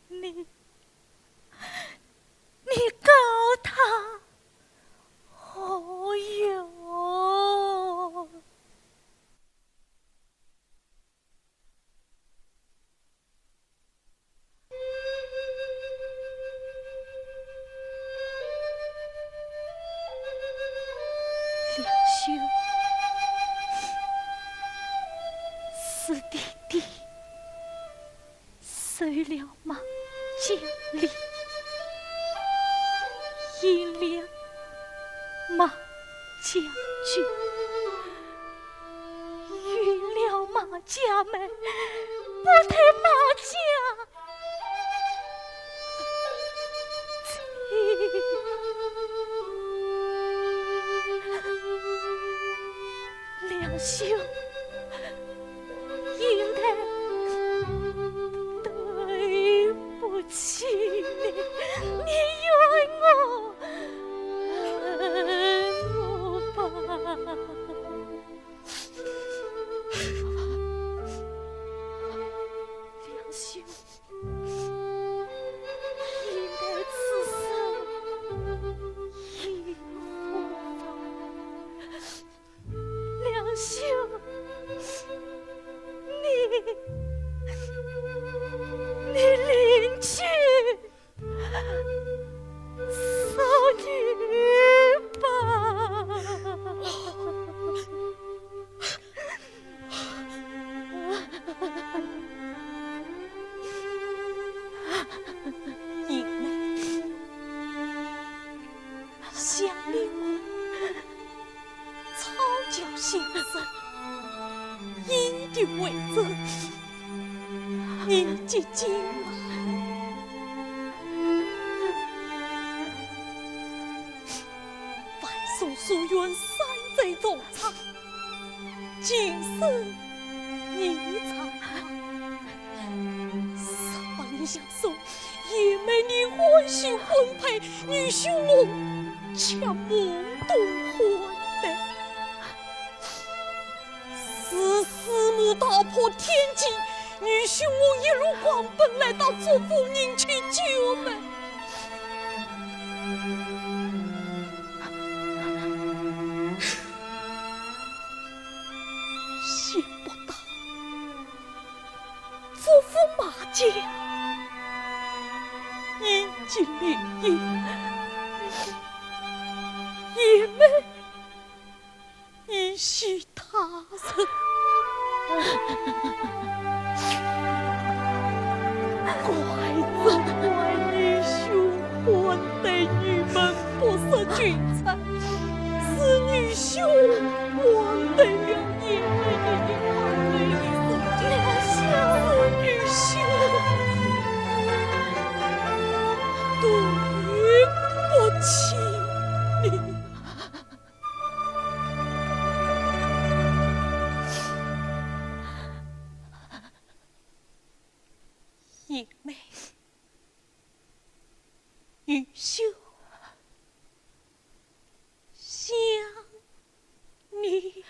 你，你告他何用？斗了马家里，赢了马家军，赢了马家门，不退马家。 梁兄，应该对不起你，你怨我恨我吧。梁兄， 应该此生已无望。梁兄，你，你另娶素女吧。 想你我草桥相识，一定为证，你即今来。 万岁书院山寨重唱，今生你唱。十八年相送，贤妹你欢喜婚配，愚兄我却懵懂坏呆。是师母打破天机，愚兄我一路狂奔来到祝府迎娶九妹。 想不到，祝府马家已经联姻，贤妹已许他人。怪只怪愚兄 患得女门不识君才，是愚兄患得了贤妹你的不是愚兄，对不起你。贤妹， 愚兄想你。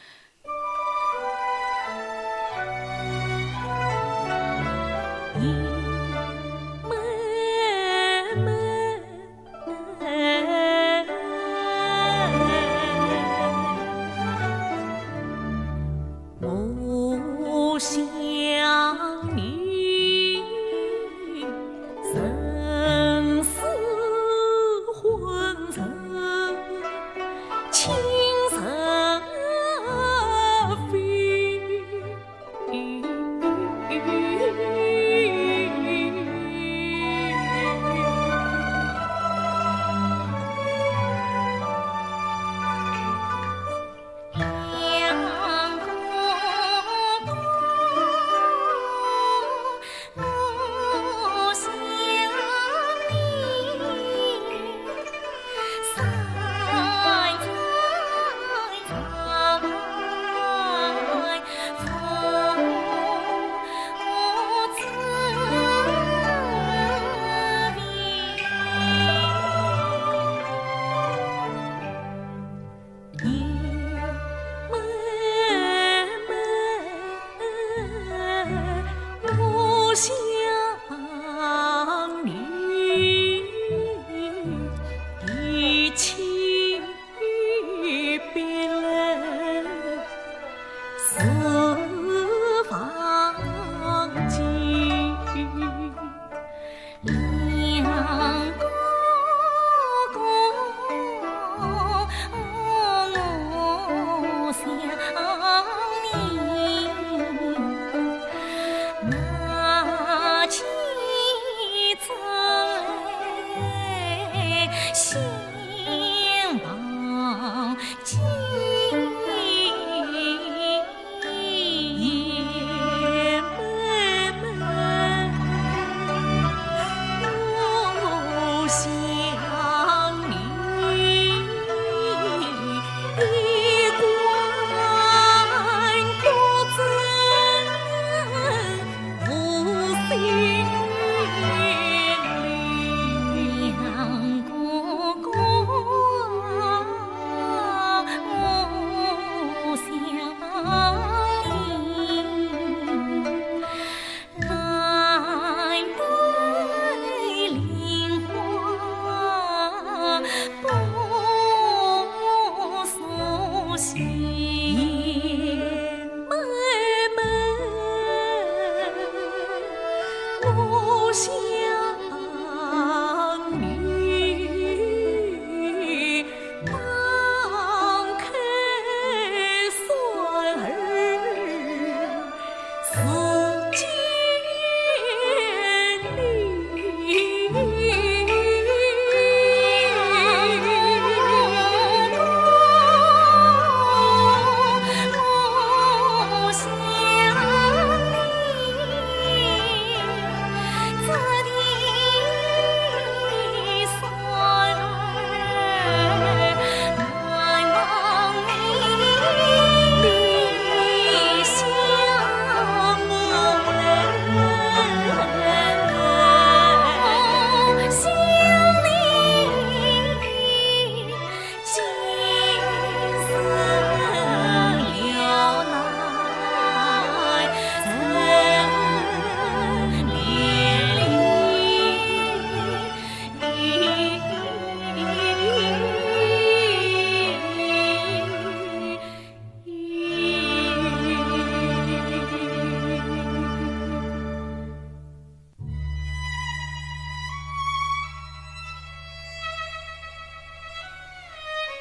既然如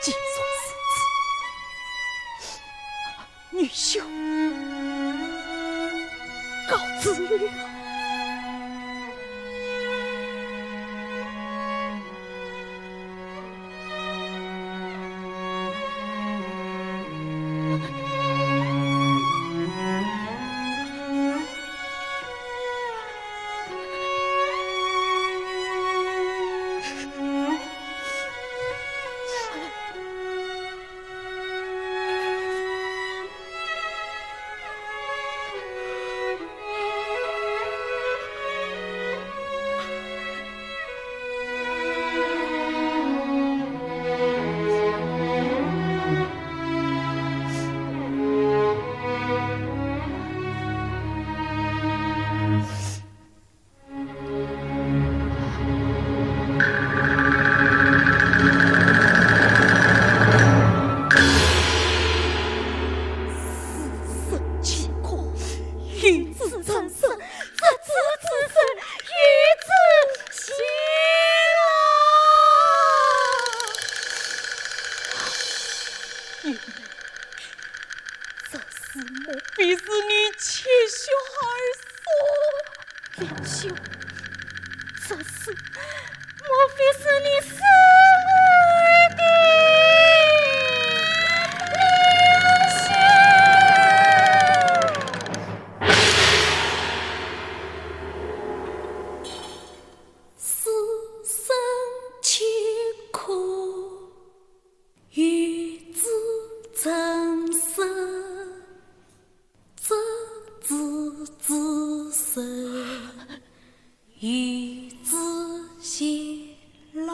此，愚兄告辞了。 子孙乾坤，与子成身，执子之身，与子偕老。 这诗莫非是你亲手而作？愚兄，这诗莫非是你师儿的？愚兄！ 子孙乾坤，与子成身，执子之身，与子偕老。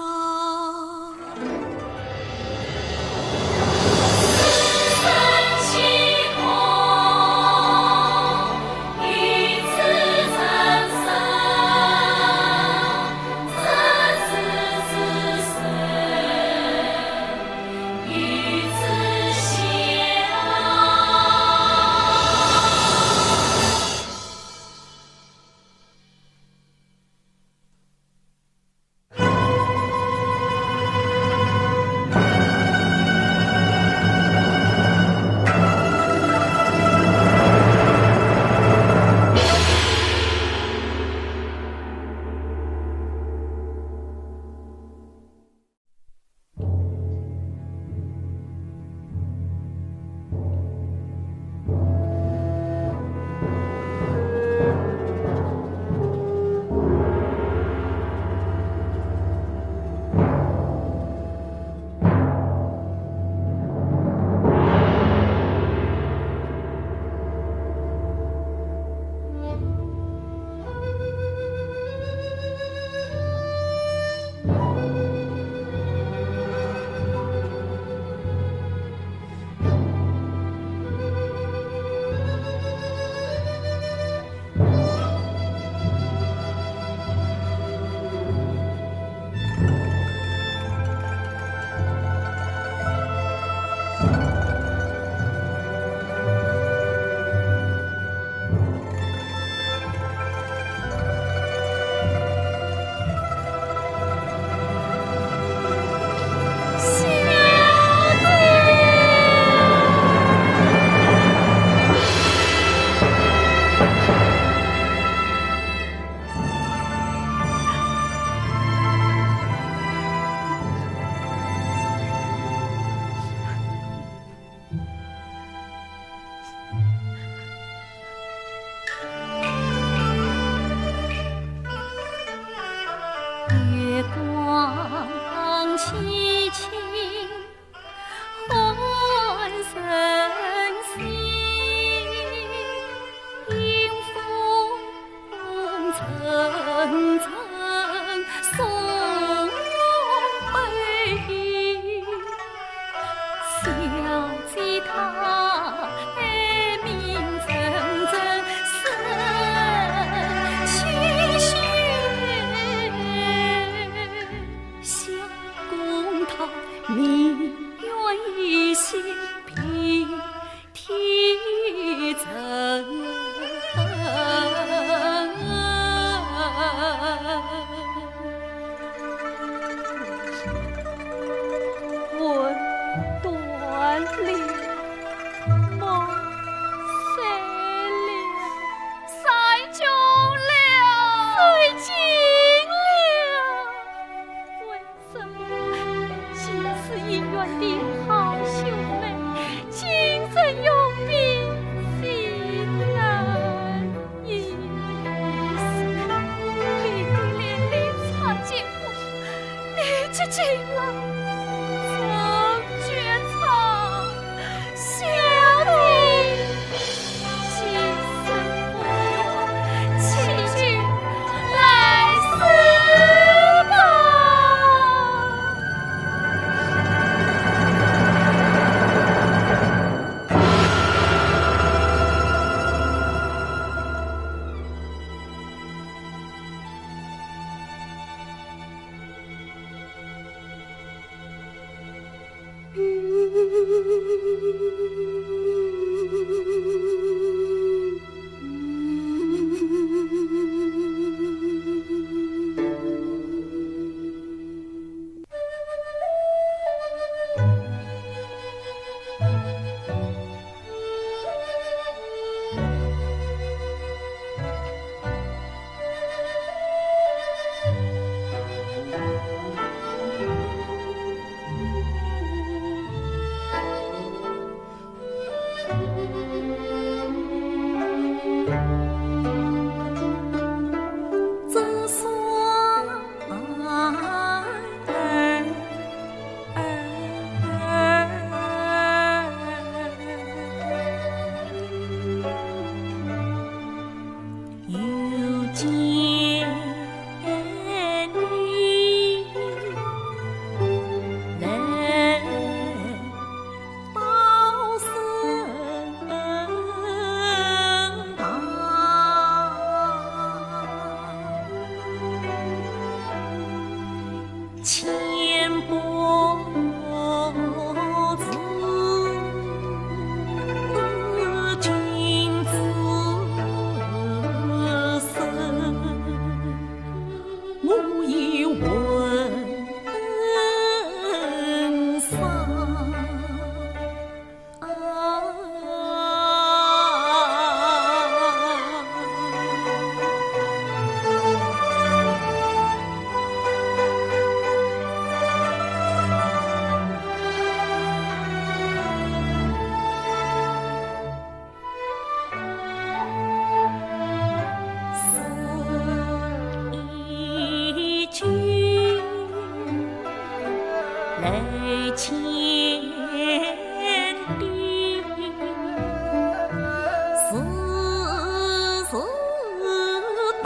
月光凄清换人心，阴风阵阵送悲。想起他面沉沉生气血。 相公他面愿意先别天成。魂断了，梦碎了，三九了，水尽了。 什么？前世姻缘的好兄妹，今生永别，心难以舍。你的连理惨结果，你究竟来成绝唱。 小弟今生无缘，且去来世吧。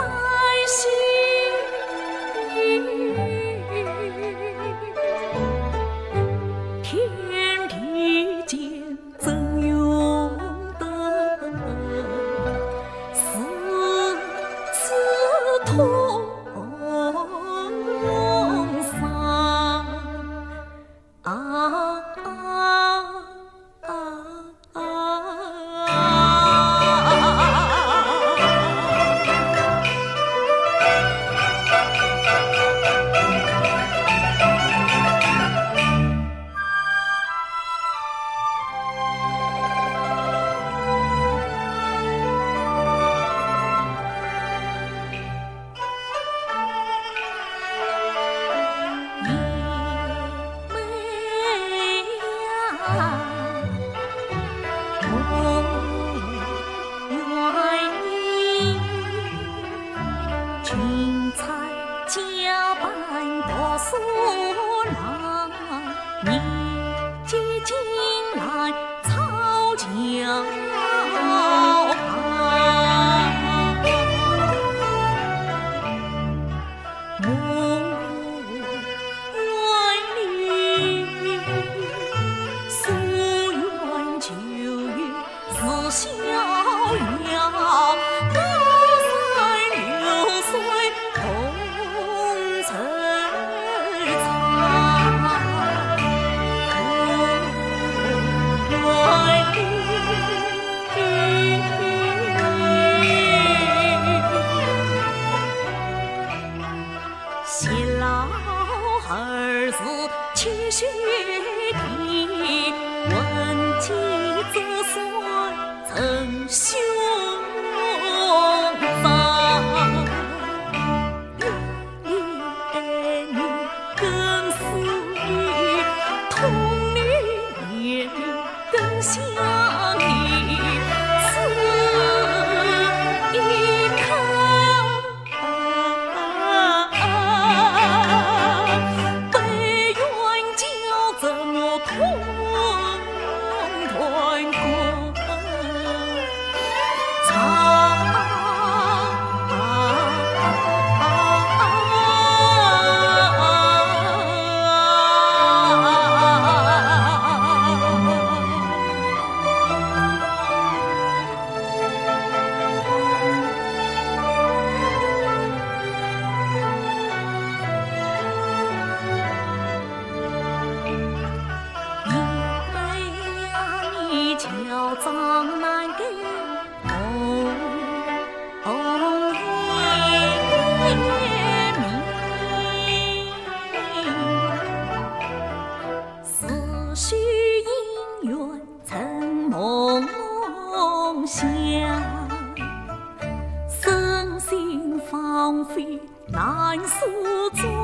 偕老二字七十天，闻鸡则算曾兄长。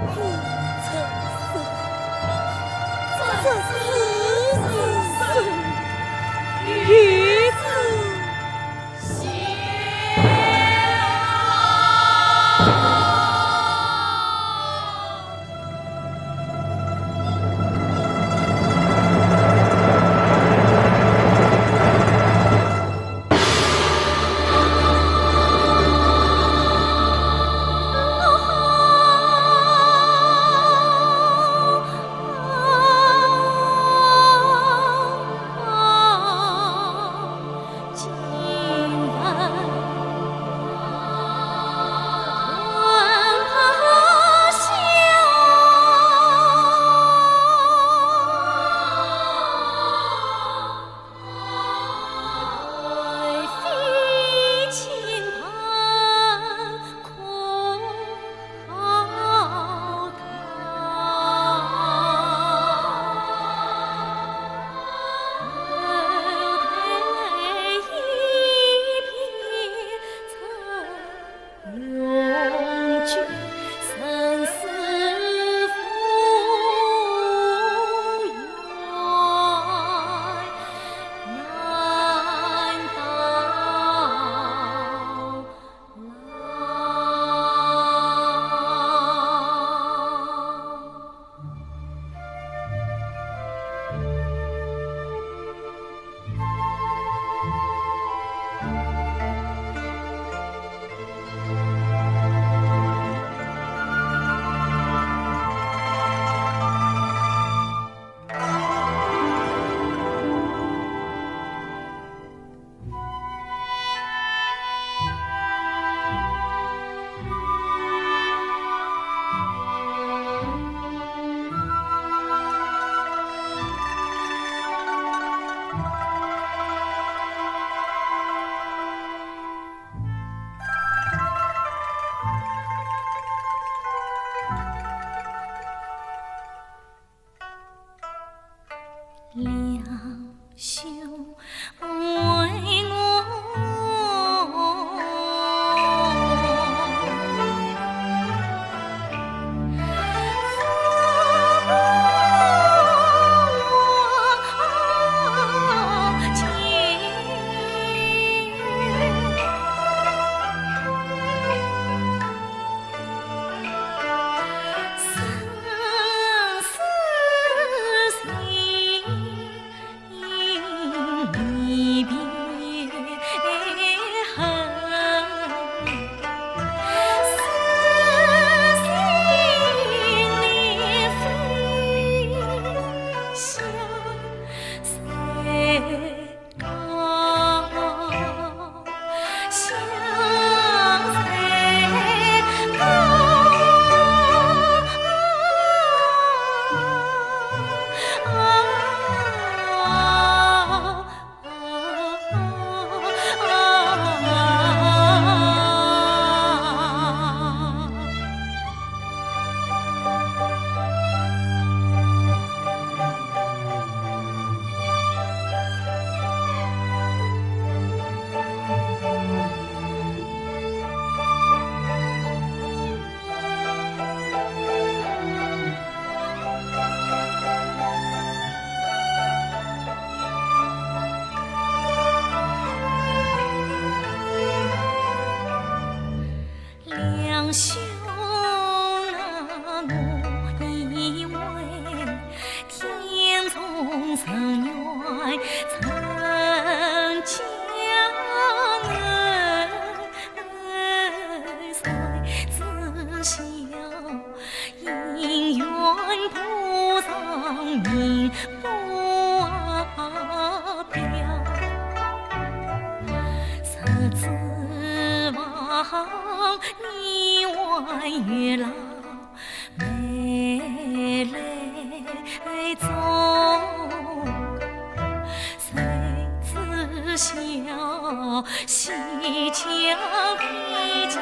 子成身，这是子成身，与子相。两兄啊，我以为天从深渊成家儿，谁知晓姻缘不长命不表。 十指房，你还月老没来中，谁知晓西墙非墙。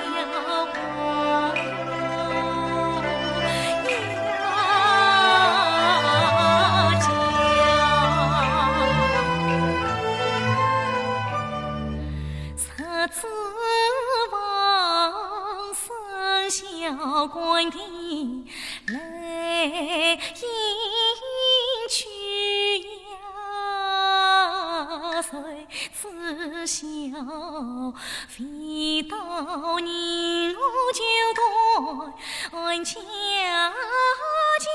十指房，生下小官的来迎娶呀，谁知晓非到你我就断家绝。